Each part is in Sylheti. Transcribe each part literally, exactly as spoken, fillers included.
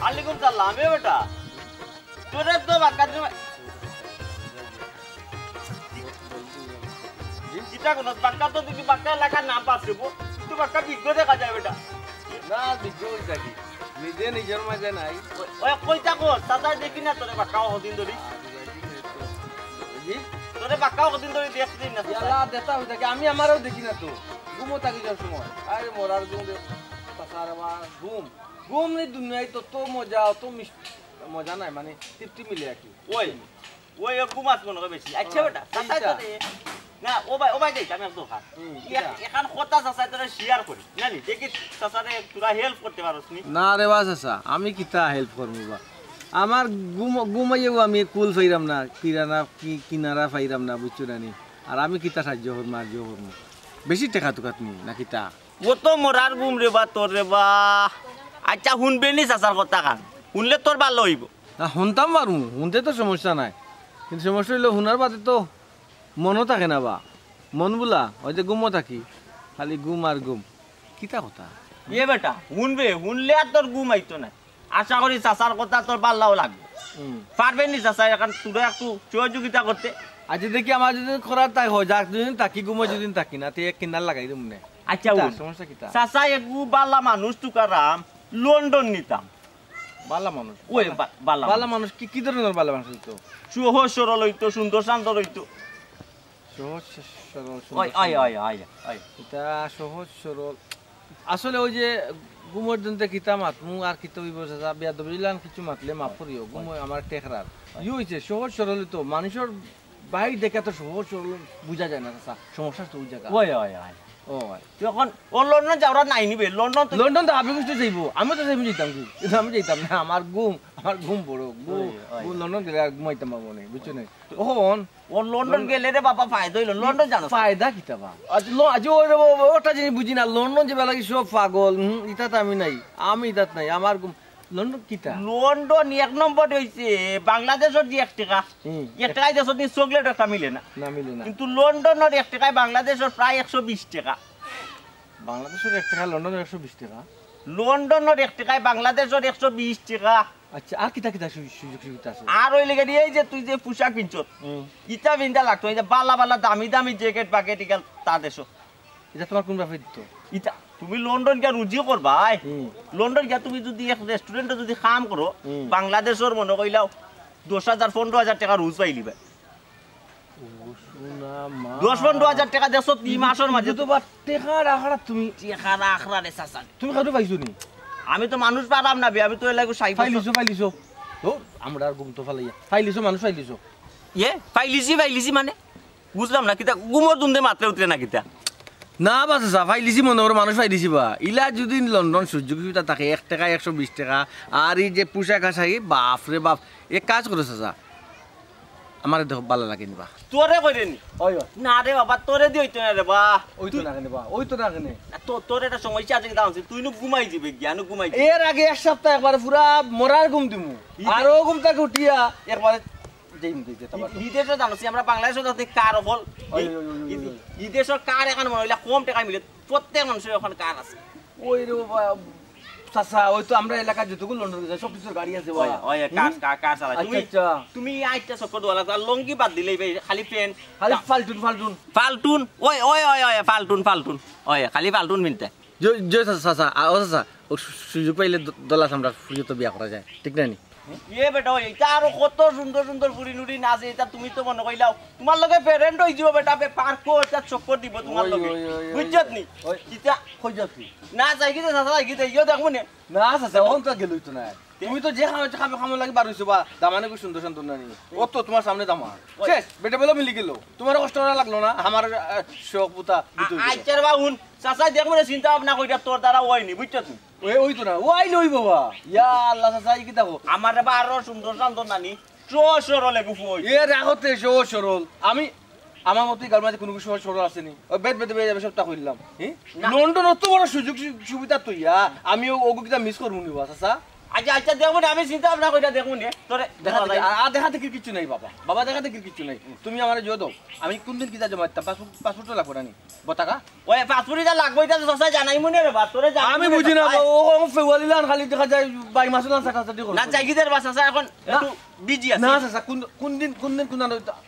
আলাইকুম সালাম। এ বেটা, তোরে তো বাক্কা দিন, কিতা করস? বাক্কা তো দেখি বাক্কা এলাকার নাম পাস দেবো, তুই বাক্কা বিজ্ঞ দেখা যায় বেটা। না, বিজ্ঞ হই থাকি, নিজে নিজের মাঝে নাই। ওই, ওই কইতা কর, চাচায় দেখি না তোরে বাক্কা অতদিন ধরি। জি? তোরে বাক্কা অতদিন ধরি দেখছি না, চাচা। ইয়ালা, দেখা হই থাকে, আমি আমারও দেখি না তো। ঘুমো থাকি সব সময়। আরে মরার ঘুম রে, চাচা রে বা, ঘুম। ঘুম নেই দুনিয়ায় তো, তো মজা, অত মিষ্টি, মজা নাই, মানে তৃপ্তি মিলে আর কি। ওই, ওই, ও ঘুমাস মনে হয় বেশি। আচ্ছা ও, বেটা, চাচা এইটা। তো দে। না, ও ভাই, ও ভাই, যাইতাম এক দরকার। হুম, এ-, কিতা? এখান কথা চাচায় তোরা শেয়ার করি। না নি, দেখি চাচারে তোরা হেল্প করতে পারস নি? না রে বা চাচা, আমি কিতা হেল্প করমু বা? আমার ঘুম-, ঘুমাইয়াও আমি কুল পাইরাম না, কিরানা, কি-, কিনারা পাইরাম না, বুঝছো না নি? আর আমি কিতা সাহায্য করমু, সাহায্য করমু? বেশি টেকা টুকাত নি, না কিতা? ও তো মরার ঘুম রে বা তোর রে বা। আচ্ছা, হুনবে নি চাচার কথা খান? হুনলে তোর ভালো হইব। না, হুনতাম পারমু, হুনতে তো সমস্যা নাই, কিন্তু সমস্যা হইলো হুনার বাদে তো মনও থাকে না বা, মন বুলা, ওই যে ঘুমও থাকি, খালি ঘুম আর ঘুম। কিতা কথা? এ বেটা, হুনবে, হুনলে আর তোর ঘুম আইতো না। আশা করি চাচার কথা তোর ভাল্লাও লাগবে। হুম। পারবে নি চাচা, এখন তোরা একটু সহযোগিতা করতে? আচ্ছা, দেখি আমার যদি করার তাই হয়, যাক, দুদিন থাকি, ঘুমো দুদিন থাকি না, তে এক কিনার লাগাই দিমু নে। আচ্ছা, কিতা, হুন। সমস্যা কিতা? চাচা, এগু ভাল্লা মানুষ তুকারাম, লন্ডন নিতাম। ভাল্লা মানুষ? ওই, ভাল্লা, বা-, ভাল্লা ভাল্লা মানুষ। মানুষ কি, কি ধরনের ভাল্লা মানুষ হইতো? সহজ সরল হইতো, সুন্দর শান্ত হইতো। সহজ সরল, সুন্দর ওই, ওই, শান্ত। ওই, ওই, ওই। এটা সহজ সরল। আসলে ওই যে ঘুমর দিনতে কিতা মাতমু আর কিতা হইব, চাচা, বেয়াদবি ইলান কিছু মাতলে মাফ করিও। ঘুম আমার টেকরার। ইয়ে হইছে, সহজ সরল তো মানুষের বাইর দেখে তো সহজ সরল বুঝা যায় না, চাচা। সমস্যা তো ওই জায়গা। ওই, ওই, ওই। ও ভাই। তুই এখন ও লন্ডন যাওরা নাই নিবে, লন্ডন তো লন্ডন তো হাবি গুষ্টি যাইবো, আমি তো যাইবো, যাইতাম কি? কিন্তু আমি যাইতাম না, আমার ঘুম, আমার ঘুম বড়, ঘুম, ওই, ওই। ঘুম লন্ডন গেলে আর ঘুমাইতাম পারবো না, বুঝছো না? ওহন ও লন্ডন গেলে রে বাবা ফায়দা হইলো, লন্ডন জানো? ফায়দা কিতা বা? আজ ল-, আজ ওই রে বাবা, ওটা জিনিস বুঝি না, লন্ডন যে বেলা কি সব পাগল, হুম, ইতাত আমি নাই, আমি ইতাত নাই, আমার ঘুম, লন্ডন কিতা? লন্ডন এক নম্বর হইছে বাংলাদেশের যে এক টাকা, হুম। এক টাকায় দেশত নি চকলেট একটা মিলে না। না, মিলে না। কিন্তু লন্ডনের এক টাকায় বাংলাদেশের প্রায় একশো বিশ টাকা। বাংলাদেশের এক টাকা, লন্ডনের একশো বিশ টাকা? লন্ডনের এক টাকায় বাংলাদেশের একশো বিশ টাকা। আচ্ছা, আর কিতা কিতা সু-, সুযোগ সুবিধা আছে? আর ওই লেগে এই যে তুই যে পোশাক পিনছস, হুম। ইটা পিনতা লাগতো, এই যে বালা বালা দামি দামি জ্যাকেট প্যাকেট ইগাল তা দেশো। এটা তোমার কোন ব্যাপারে দিত? ইটা তুমি লন্ডন গিয়া রুজি করবায়। হুম। লন্ডন গিয়া তুমি যদি এক রেস্টুরেন্টে যদি কাম করো, হুম। বাংলাদেশের মনে কইলাও দশ হাজার, পনেরো হাজার টাকা রোজ পাইলিবায়। ও সোনা মা। দশ পনেরো হাজার টাকা দেশো তিন মাসের মাঝে। তো বা টেকা রাখরা তুমি। টেকা রাখরা রে চাচা। তুমি কাউরে পাইছো নি? আমি তো মানুষ পারাম না বে, আমি তো এলাকা সাইড পাইলিছো, পাইলিছো। তো আমরা আর ঘুম তো ফালাইয়া। পাইলিছো মানুষ পাইলিছো। ইয়ে, পাইলিছি, পাইলিছি মানে? বুঝলাম না, কিতা ঘুমর দুন্দে মাত্রে উতরে না কিতা? না বা চাচা, পাইলিছি মনে করো মানুষ পাইলিছি বা। ইলা যদি লন্ডন সুযোগ সুবিধা থাকে, এক টাকা, একশো বিশ টাকা, আর এই যে পোশাক আশাক, বাপ রে বাপ, এক কাজ করো চাচা, আমারে দেখো, বালা লাগে নি বা। তোরে কইরে নি? ওই, ওই। না রে বাবা, তোরে দি হইতো না রে বা। ওই তো তুই না কেনে বা, ওই তো না কেনে। না, তো-, তোর একটা সমস্যা আছে, কিতা জানছিস? তুই নু ঘুমাই দিবে, জ্ঞান ঘুমাই দিবে। এর আগে এক সপ্তাহ একবারে পুরা মরার ঘুম দিমু। ই-, আরো ঘুম থাকি উঠিয়া একবারে যেই মুখে যেতে পারতো। ই-, ই দেশো জানো, আমরা বাংলাদেশো যাতে কার অকল, ওই, ওই, ওই, ওই, ওই, ওই। ই দেশো কার এখন মনে হইলে কম টাকা মিলে, প্রত্যেক মানুষের ওখানে কার আছে। ওই রে বাবা, চাচা, ওই তো আমরা এলাকায় যতগুলো লন্ডন গেছে, সব কিছুর গাড়ি আছে, ওই, বাবা। ওই, কার, হুম? কার, কার চালায়? আচ্ছা, তুমি, আচ্ছা। তুমি আইটা চক্কর দেওয়া লাগতো, আর লঙ্গি বাদ দিলে ভাই, খালি প্যান্ট। খালি তা- ফালটুন, ফালটুন। ফালটুন? ওই, ওই, ওই, ওই, ফালটুন, ফালটুন। ওই, খালি ফালটুন মিনতে। জয়, জয় চাচা, চাচা, আ, ও চাচা, ও সু-, সুযোগ পাইলে দ-, দলা চামড়ার ফুরিয়ে তো বিয়া করা যায়, ঠিক না নি? এ বেটা, ওই, এটা আরো কত সুন্দর সুন্দর ফুরি নুরি নাচে, এটা তুমি তো মনে কইলাও। তোমার লগে ফ্রেন্ড হই যিবো বেটা, বে পার্কো এটা চক্কর দিব তোমার ওই, লগে। ওই, ওই, ওই, বুঝছত নি? ওই। কিতা? কই যাস তুই? না, যাই কি দে, চাচা, যাই কি দে, ইয়ো দেখমু নে। না, চাচা, অখন তো গেলই তো না। তে? তুমি তো যে কামে, কামে, কামে লাগি বার হইছো বা, দামানে খুব সুন্দর সুন্দর নানি। ও তো তোমার সামনে দামান। ওই। শেষ, বেটা বেলা মিলি গেল। তোমার কষ্ট করা লাগলো না, আমার, আহ, শখ পুতা আ-, বিতই গেল। আচ্ছা রে বা, হুন, চাচা, দেখমু নে, চিন্তা ভাবনা কইরা তোর দ্বারা হয়নি, বুঝছত নি? ওই, ওই তো না, ও আইলে ওই বাবা। ইয়া আল্লাহ, চাচা, এই কি দেখো? আমার রে বা আরো সুন্দর সুন্দর নানি, সহজ সরল এগু ফুই। এ রাখতে সহজ সরল। আমি, আমার মতো এই গাঁর মাঝে কোনো কিছু সহজ সরল আসেনি। ওই বেদ বেদ বেদ আমি সবটা কইলাম। হ্যাঁ? না। লন্ডন অত বড় সুযোগ সু-, সুবিধা তো ইয়া, আমি ও-, ওগু কিতা মিস করবো নি বা, চাচা? আচ্ছা, আচ্ছা, দেখমু নে, আমি চিন্তা ভাবনা করিয়া দেখমু নে। তোরে দেখা দেখি, আর, আর দেখা দেখির কিচ্ছু নাই বাবা। বাবা, দেখা দেখির কিচ্ছু নাই। তুমি আমারে জো দাও। আমি কোন দিন কিতা জমা দিতাম? পাসপোর্ট, পাসপোর্ট তো লাগবো না নি? পতাকা? ওই পাসপোর্ট ইটা লাগবো, ইটা তো চাচায় জানাইমু নে রে বা, তোরে জানাইমু আমি নে বুঝি না, ভাই। ও, ও, ফেওয়ালি লান খালি দেখা যায়, বাই মাসুল লান সাটা সাটি করে। না, যাই কি দের বা চাচা, এখন না, একটু বিজি আছি। না, চাচা, কোন, কোন দিন, কোন দিন, কোন আনো,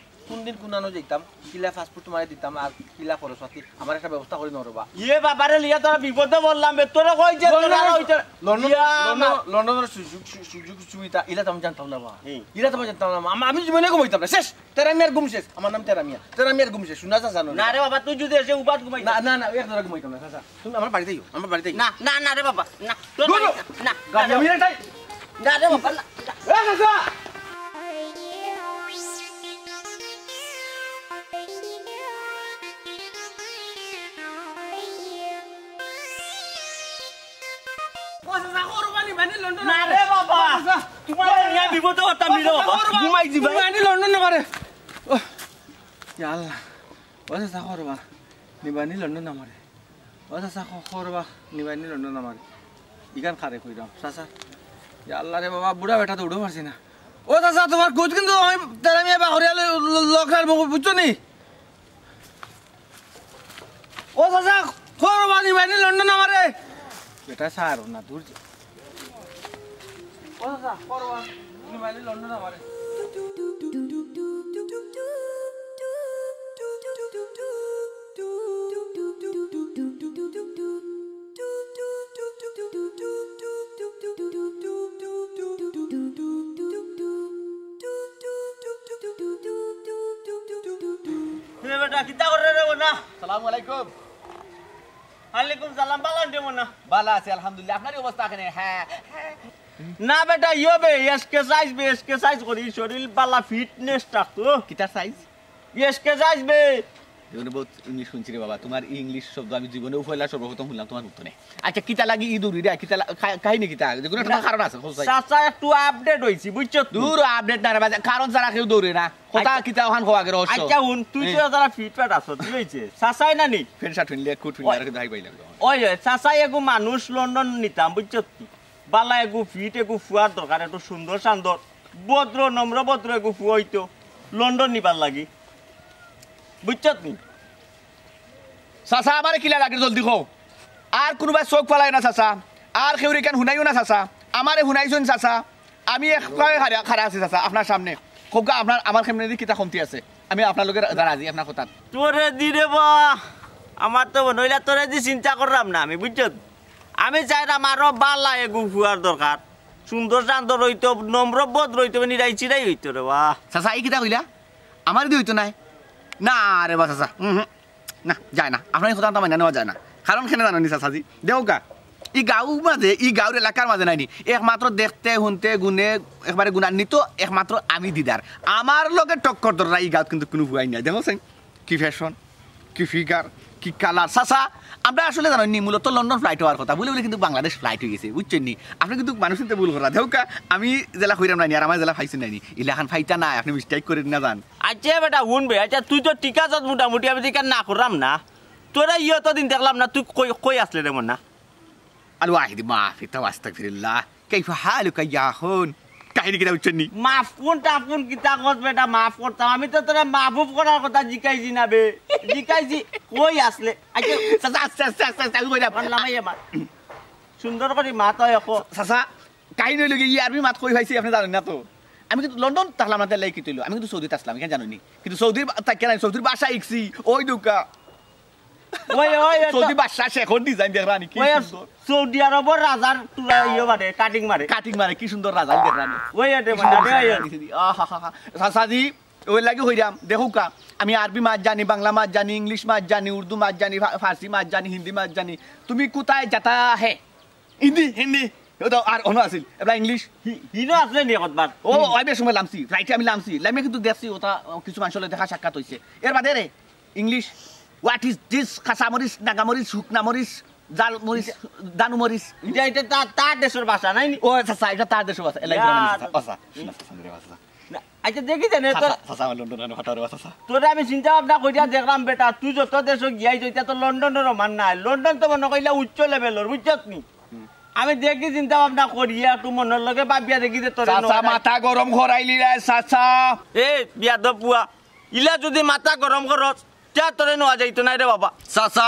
কোন দিন, কোন আনো যাইতাম, কিলা পাসপোর্ট তোমারে দিতাম, আর কিলা খরচ পাতি, আমার একটা ব্যবস্থা করি নরবা। ইয়ে বাবারে লিয়া তোরা বিপদে বললাম বে, তোরে কই যে লন্ডন, তোরা ওই তোর লন্ডন, ইয়া লন্ডন, মা- লন্ডনের সুযোগ, সু-, সুযোগ সুবিধা, ইলা তো আমি জানতাম না বা। হুম। ইলা তো আমি জানতাম না, আমা-, আমি জীবনে ঘুমাইতাম না, শেষ। তেরা মিয়ার ঘুম শেষ। আমার নাম তেরা মিয়া। তেরা মিয়ার ঘুম শেষ। শুনা চাচা, না রে বাবা, তুই যদি এসে উবাদ ঘুমাই না, না, না, এক ধরে ঘুমাইতাম না, চাচা। তুমি আমার বাড়িতে আইও, আমার বাড়িতে আইও। না, না, না রে বাবা, না, তোর দূর বাড়ি হ। না, না, না গাড়ি রে আমি বাবা, এটাই। না, না রে বাবা, না। এ, চাচা! ও চাচা, করবানি মানে লন্ডন না রে বাবা। চাচা, তোমার নিয়া বিপদে হতাম নি রে বাবা। করবা। ঘুমাই দিবা। মানে লন্ডন না করে। ও, ইয়া আল্লাহ। ও চাচা, করবা। নিবানি লন্ডন আমারে। ও চাচা, খ-, খবর বা, নিবাইনি লন্ডন আমারে। ইখান খারে কইরাম, চাচা। ইয়া আল্লাহ রে বাবা, বুড়া বেটা দৌড়ও পারছি না। ও চাচা, তোমার খুদ কিন্তু আমি তেরা মিয়া বাহরিয়া ল-, ল-, লকরার বউ, বুঝছো নি? ও চাচা, খবর বা, নিবাইনি লন্ডন আমারে। বেটা স্যার, না দূর যা। ও চাচা, খবর বা, নিবাইনি লন্ডন আমারে। এ বেটা, কিতা করে রে মনা? সালামু আলাইকুম। ওয়ালাইকুম সালাম, বালা আনতে মনা? বালা আছি, আলহামদুলিল্লাহ। আপনার অবস্থা কেনে? হ্যাঁ। না বেটা, ইয়ো বে, এসকে সাইজ বে, এসকে সাইজ করি, শরীর বালা ফিটনেস থাকতো। কিতার সাইজ? এসকে সাইজ বে। জীবনে বহুত ইংলিশ শুনছি রে বাবা, তোমার ইংলিশ শব্দ আমি জীবনে পয়লা সর্বপ্রথম শুনলাম তোমার মুখ থনে। আচ্ছা, কিতা লাগি ই দৌড়ি রে? কিতা লা-, কা-, কাহিনী কিতা? যে কোনো একটা না, কারণ আছে, খোঁজ চাই। চাচা একটু আপডেট হইছি, বুঝছো তো? দূর, আপডেট না রে বাবা, কারণ ছাড়া কেউ দৌড়ে না। কথা আচ্ছা। কিতা ওখান খোয়া আগে রহস্য। আচ্ছা, হুন, তুই তো এই। তারা ফিট ফাট আছো, তুই হইছে। চাচাই না নি? প্যান্ট শার্ট হুনলে, কোট হুনলে, ওই। আর কিন্তু হাই পাইলাম তখন। ওই, ওই, চাচাই এগু মানুষ লন্ডন নিতাম, বুঝছো তো? বালা এগু ফিট, এগু ফুয়ার দরকার, একটু সুন্দর সান্দর, ভদ্র, নম্র ভদ্র এগু ফুয়া হইতো, লন্ডন নিবার লাগি। বুঝছত নি? চাচা, আমারে কিলা লাগে জলদি কও। আর কুনুবায় চউখ ফালাইও না চাচা, আর কেউরে ইখান হুনাইও না চাচা, আমারে হুনাইছইন চাচা। আমি একবারে খাড়া, খাড়া আছি চাচা আপনার সামনে। কউক্কা আপনার, আমার কেমনে দি কিতা কমতি আছে, আমি আপনার লগে রা-, রাজি আপনার কথাত। তোরে দি রে বা, আমার তো মনে অইলা তোরে দি চিন্তা কররাম না আমি, বুঝছত? আমি চাইরাম আরো বালা এগু ফুয়ার দরকার, সুন্দর সান্দর অইতো, নম্র ভদ্র অইতো, নিরাই চিরাই অইতো রে বা। চাচা, ই কিতা কইলা? আমারে দি অইতো নায়? না রে বা চাচা, উহু, না, যায় না। আপনার ই কথা তো মাইনা নেওয়া যায় না। কারণ কেনে জানইন নি চাচাজি? দেউক্কা, ই গাঁওর মাঝে, ই গাঁওর এলাকার মাঝে নায় নি, একমাত্র দেখতে, হুনতে, গুণে, একবারে গুণান্বিত একমাত্র আমি দিদার। আমার লগে টক্কর ধররা ই গাঁওত কিন্তু কুনু ফুয়াই নাই। দেখো চাইন, কি ফ্যাশন, কি ফিগার, কি কালার। চাচা, আমরা আসলে জানইন নি, মূলত লন্ডন ফ্লাইট অওয়ার কথা, বুলে বুলে কিন্তু বাংলাদেশ ফ্লাইট অইগেছে, বুঝছইন নি? আপনে কিন্তু মানুষ চিনতে ভুল কররা। দেউক্কা, আমি যেলা কইরাম নায় নি, আর আমারে যেলা পাইছইন নায় নি, ইলাখান পাইতা নায়, আপনে মিস্টেক করিয়া না যান। আচ্ছা বেটা, হুন বে, আচ্ছা তুই তো ঠিক আছত মোটামুটি, আমি তো ইখান না কররাম না। তোরে ইয়ত দিন দেখলাম না, তুই কই, কই আছলে রে মনা? আল ওয়াহিদ মাফি তাও আস্তাগফিরুল্লাহ। কাইফা হালুকা ইয়া আখুন? কাহিনী কিতা বুঝছইন নি? মাফ কুন টাফ কুন কিতা কস বেটা, মাফ করতাম। আমি তো তোরে মাফ উফ করার কথা জিকাইছি না বে। জিকাইছি, কই আছলে? আচ্ছা, চাচা, আস্তে, আস্তে, আস্তে, আস্তে, আমি কইরাম। মানলাম এই আমার। সুন্দর করি মাত অয় অখন। চাচা, কাহিনী অইলো গি, ই আরবি মাত কই পাইছি আপনে জানইন না তো। আমি কিন্তু লন্ডন থাকলাম না, তাইলে কিতা অইলো? আমি কিন্তু সৌদিত আছলাম, ইখান জানইন নি? কিন্তু সৌদির বা-, থাকিয়া নায়, সৌদির ভাষা শিখছি, ওই দেউক্কা। ওই, ওই, ওই, সৌদি বাদশা শেখর ডিজাইন দেখরা নি, কি ওই, সুন্দর। সৌদি আরবর রাজার তুলা ইয়ে মারে, কাটিং মারে। কাটিং মারে, কি সুন্দর রাজা দেখরা নি। ওই, ওই, কি সুন্দর ওই, ওই। ডিজাইন দিছে দি। আহা, হা, হা। চাচাজি, ওই লাগি কইরাম, দেখউক্কা, আমি আরবি মাত জানি, বাংলা মাত জানি, ইংলিশ মাত জানি, উর্দু মাত জানি, ফা-, ফার্সি মাত জানি, হিন্দি মাত জানি। তুমি কোথায় যাতা হে? হিন্দি, হিন্দি। ও তো আর অনো আছিল। এবলা ইংলিশ। হি-, হিনো আছলে নি কতবার? ও, হুম। ওই বেশ সময় লামছি। ফ্লাইটে আমি লামছি। লামিয়া কিন্তু দেখছি ওটা, আহ, কিছু মানুষর লগে দেখা সাক্ষাৎ অইছে। এর বাদে রে, ইংলিশ, what is this? কাঁচামরিচ, নাগামরিচ, শুকনা মরিচ, জাল মরিচ, দানু মরিচ। ইটা, ইটা তা-, তার দেশর ভাষা, নায় নি? ও, আচ্ছা, আচ্ছা, ইটা তার দেশর ভাষা। এলা ইয়া, ইটা মানে আচ্ছা, আচ্ছা, হুম। শুনা, চাচা, রে, চাচা। না, আচ্ছা, দেখি জানে তোর চাচা, চাচা, আমার লন্ডন আনো ফাটাও রে, চাচা। তোরে আমি চিন্তা ভাবনা করিয়া দেখলাম বেটা, তুই যত দেশো গিয়াই যইতা তো লন্ডনর মান নাই। লন্ডন তো মনে কইলা উচ্চ লেভেলর, বুঝছত নি? হুম। আমি দেখি চিন্তা ভাবনা করিয়া একটু মনর লগে ভাবিয়া দেখি যে তোরে চাচা, নেওয়া যায়। মাথা গরম করাইলি রে চাচা। এ বিয়াদব পুয়া, ইলা যুদি মাথা গরম করস, তে তোরে নেওয়া যাইতো নায় রে বাবা। চাচা,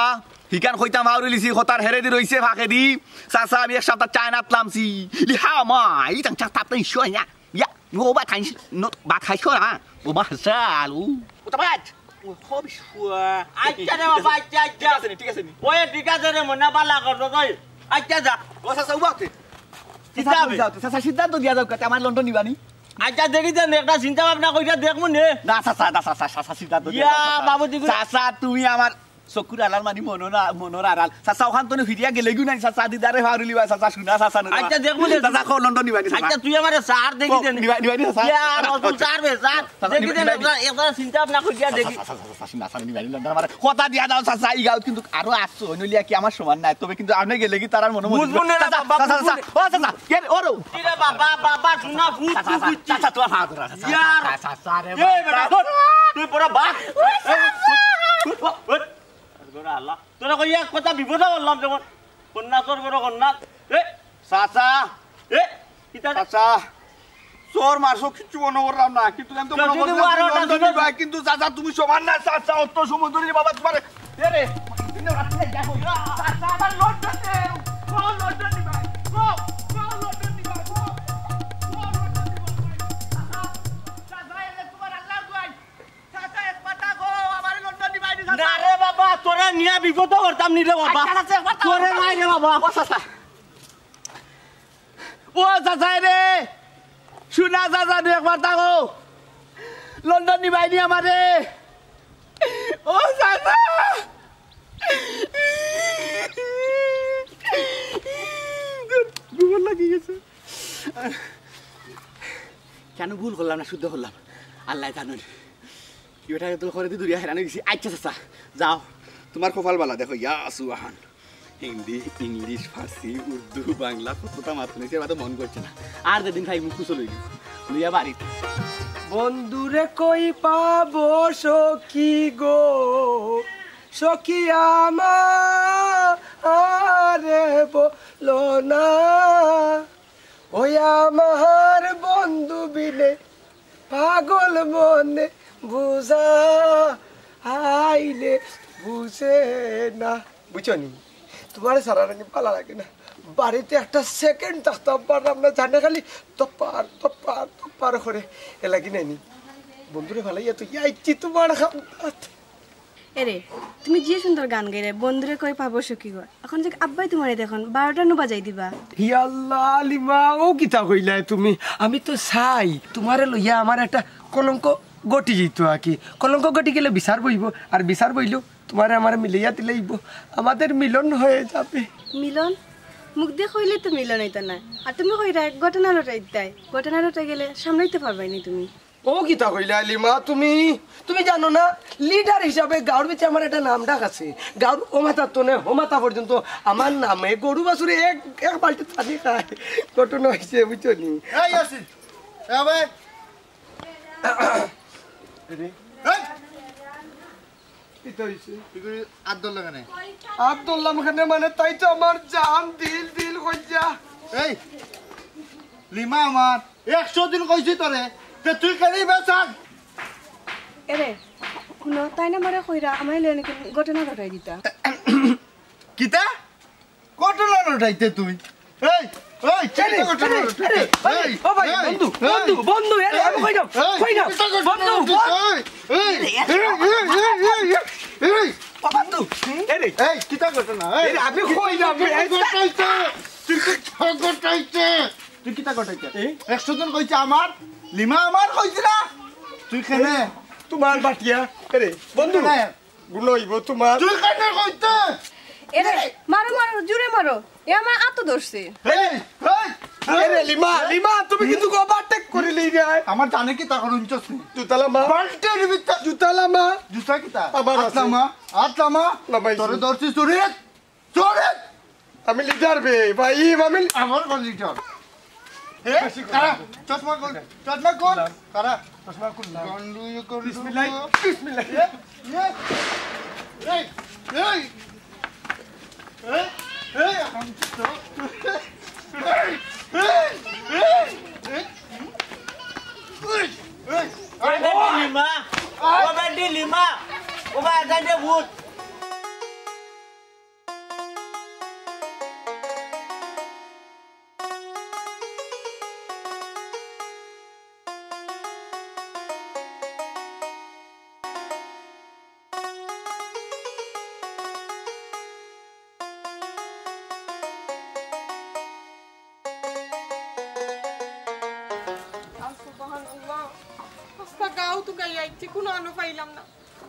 হিখান কইতাম আউরিলিছি, কথার হেরেদি রইছে ফাঁকেদি। চাচা, আমি এক সপ্তাহ চায়নাত লামছি। লি হা মা, ই তাং চাচা আপনি ইস্যু আইয়া। ইয়া, ও বা খাইছ, ন-, ভাত খাইছ না? ও বা হাসাল, ও। ও তো ভাত। ও, খুব শুয়া। আচ্ছা রে বাবা, আচ্ছা, আচ্ছা। ঠিক আছে নি, ঠিক আছে নি? ওই, ঠিক আছে রে, মনে বালা করতো তুই। আচ্ছা, যা। ও চাচা, উবাতে। কিতা চাচা, হবে? যাও তো, চাচা, সিদ্ধান্ত দিয়া যাও, কাতে আমার লন্ডন নিবানি? আচ্ছা, দেখি দেন, একটা চিন্তা ভাবনা করিয়া দেখমু নে। না, চাচা, না, চাচা, চাচা, সিদ্ধান্ত দিয়া ইয়া, যাও, চাচা। বাবু, দেখি। চাচা, তুমি আমার চকুর আড়াল মানি মনর আ-, মনর আড়াল। চাচা, ওখান তনে ফিরিয়া গেলেগিউ নাই, চাচা, দিদারে ফারুলি ভাই, চাচা, শুনা, চাচা, নুরা। আচ্ছা, দেখমু নে। চাচা, কও লন্ডন নিবানি, চাচা। আচ্ছা, তুই আমারে চার দেখি কও, দেন। নিবা-, নিবানি, চাচা। ইয়া, রসুল, চার বে, চার। চাচা, দেখি নিবা-, দেন, নিবানি। একবার, একবার চিন্তা ভাবনা করিয়া দেখি। চাচা, চাচা, চাচা, শুনা, চাচা, নিবানি, লন্ডন আমার কথা দিয়া দাও, চাচা, ইগাও কিন্তু আরো আসছো, অইনইলে কি আমার সমান নায়, তবে কিন্তু আপনি গেলেগি তারার মনে মনে বুঝবো না রে চাচা, বাবা, চাচা, বুঝবো চাচা, না। ও চাচা, কে রে, ওরো। কি রে বাবা, বাবা, শুনা, ভূত, চাচা, ভূত, চাচা, ভূত, চাচা, ভূত। চাচা, তুই হাত ধরা, চাচা। ইয়ার। ওই বেটা, ধর। তুই বড় বাপ। ওই, ওই, ওই, ওই। আল্লাহ। তোরা কই এক কথা বিপদে বললাম যেমন। কন্যা তোর বড় কন্যা। এ, চাচা। এ, কিতা রে? চাচা। চোর মারছো কিচ্ছু মনে করলাম না, কিন্তু আমি তো মনে করলাম আরো লন্ডন নিবা, কিন্তু চাচা তুমি সমান না, চাচা অত সময় ধরে বাবা তোমার, এ রে, দিনে রাতে দেখো, চাচা আমার লন্ডন দে, ও লন্ডন নিবা, ও, ও লন্ডন নিবা, ও, ও লন্ডন নিবা, চাচা, চাচা, এ রে তোমার আল্লাহ দোয়াই, চাচা এক কথা গো, আমার লন্ডন নিবা, চাচা। না রে বাবা, তোরা নিয়া বিপদ করতাম নি রে বাবা। আচ্ছা, চাচা, এক কথা তোরে নাই রে বাবা। ও চাচা। ও চাচাই রে, শুনা চাচা, দুই একবার তাকো। লন্ডন নিবাইনি আমারে। ও চাচা। ঘুমর লাগি গেছে। কেন ভুল করলাম না শুদ্ধ করলাম, আল্লাহ জানেন। কি বেটা তো করে দি দূরিয়া হেরান হয়ে গেছি। আচ্ছা চাচা, যাও, তোমার কপাল বালা দেখো, ইয়া সুবহান। হিন্দি, ইংলিশ, ফার্সি, উর্দু, বাংলা, কতটা মাত নিছে, এবার তো মন করছে না। আর যেদিন খাই মুখ কুশল হইল, লইয়া বাড়িতে। বন্ধুরে কই পাবো সখী গো, সখী আমারে বলো না। ওই আমার বন্ধু বিনে পাগল মনে বুঝা আইলে বুঝে না। বুঝছো নি? তোমার সারা রানি ভালো লাগে না। বাড়িতে একটা সেকেন্ড থাকতাম পারলাম না, জানে খালি তপার তপার তপার করে। এ লাগি নাইনি বন্ধুরে ভালাইয়া তুই আইছি তোমার খান্দাত। এরে, তুমি যে সুন্দর গান গাইরে, বন্ধুরে কই পাবো সখী গো। এখন যে আব্বাই তোমারে দেখুন, বারোটা নু বাজাই দিবা। হি আল্লাহ, লিমা, ও কিতা কইলায় তুমি? আমি তো চাই, তোমারে লইয়া আমার একটা কলঙ্ক ঘটি যাইতো আর কি। কলঙ্ক ঘটি গেলে বিচার বইবো, আর বিচার বইলেও তোমারে আমারে মিলাইয়া দিলাইবো। আমাদের মিলন হয়ে যাবে। মিলন? মুখ দিয়া কইলে তো মিলন হইতো না। আর তুমি কইরা এক ঘটনা রটাই দিতাই। ঘটনা রটাই গেলে সামলাইতে পারবাই নি তুমি। ও কিতা কইলা লিমা তুমি? তুমি জানো না, লিডার হিসাবে গাঁওর ভিতরে আমার একটা নাম ডাক আছে। গাঁওর ও মাথা তনে ও মাথা পর্যন্ত আমার নামে গরু বাছুরে এক, এক বালতি পানি খায়। ঘটনা হইছে, বুঝছো নি? এই ইয়াসিন, এ ভাই। এই। কিতা হইছে? তুই করি আত ধরলে কেনে? আত ধরলাম কেনে মানে, তাই তো আমার জান দিল দিল কইয়া। এই, লিমা আমার, একশো দিন কইছি তোরে, যে তুই কেনে বেচান? এরে, হুনো, তাই না মারে কইরা, আমারে লইয়া নাকি ঘটনা ঘটাই দিতা। কিতা? ঘটনা ঘটাইতে তুই? এই, এই, কিতা ঘটনা ঘটাইতে? এই, ও ভাই, এই, বন্ধু, এই, বন্ধু, বন্ধু, এরে, আমি কই যাও, এই, কই যাও? কিতা ঘটনা ঘটাইতে? বন্ধু, বল। এই, এই, এই, এই, এই, এই, এই। ও বন্ধু, এরে। এই, কিতা ঘটনা? এই, এরে, আমি কই যাও? কিতা ঘটাইতে? তুই কিতা ঘটাইতে? তুই কিতা ঘটাইতে? এই? একশো জন কইছে আমার, লিমা আমার কইছে না? তুই কেনে? তোমার বাটিয়া, এরে, বন্ধু। কেনে? গুণ হইব তোমার। তুই কেনে কইতে? এরে, মারো, মারো, জোরে মারো। এ আমার আতো ধরছে। এই, এই, এই। এরে, লিমা, লিমা, তুমি কিন্তু ওভারটেক করিলি রে। আমার জানে কিতা করো ইঞ্চস নি? জুতালা মা। বাল্টির ভিতর। জুতালা মা। জুতা কিতা? আমার আছে। আতলা মা, আতলা মা। না ভাই। তোরে ধরছি চুরি। চুরি। আমি লিডার বে, ভাই, আমি লি- আমার কোন লিডার? এ, কারা? চশমা কোন? চশমা কোন? কারা? চশমা কোন? গন্ডু, গন্ডু। বিসমিল্লাহ, বিসমিল্লাহ। এ, এ, এই, এই, এই। ওবা দিলিমা, ওবা দিলিমা, ওবা আজান দে ভূত। সুবহানাল্লাহ। আস্তা গাঁও তুকাইয়া আইছি, কুনু আনো পাইলাম না।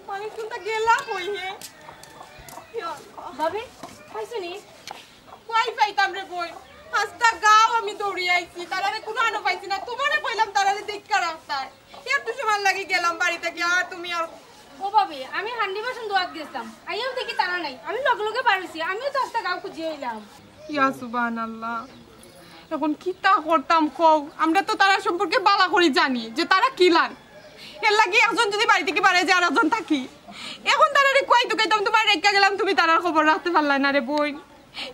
মানে, কুনটা গেলা কই হে? ইয়া আল্লাহ। ভাবি, পাইছো নি? কই পাইতাম রে বইন? আস্তা গাঁও আমি দৌড়িয়া আইছি, তারারে কুনু আনো পাইছি না। তুমারে কইলাম তারারে দেখিয়া রাস্তায়। একটু সময় লাগি গেলাম বাড়ি থাকি, আর তুমি আর ও ভাবি, আমি হান্ডি বাসন ধোয়াত গেছলাম, আইয়াও দেখি তারা নাই। আমি লগে লগে বার অইছি, আমিও তো আস্তা গাঁও খুঁজিয়া আইলাম। ইয়া সুবহানাল্লাহ, এখন কিতা করতাম কও? আমরা তো তারা সম্পর্কে বালা করি জানি যে তারা কিলান। এর লাগি একজন যদি বাড়ি থাকি বারে যায় আর একজন থাকি, এখন তারারে কুয়াই তুকাইতাম, তুমারে রাখিয়া গেলাম, তুমি তারার খবর রাখতে পারলায় না রে বইন।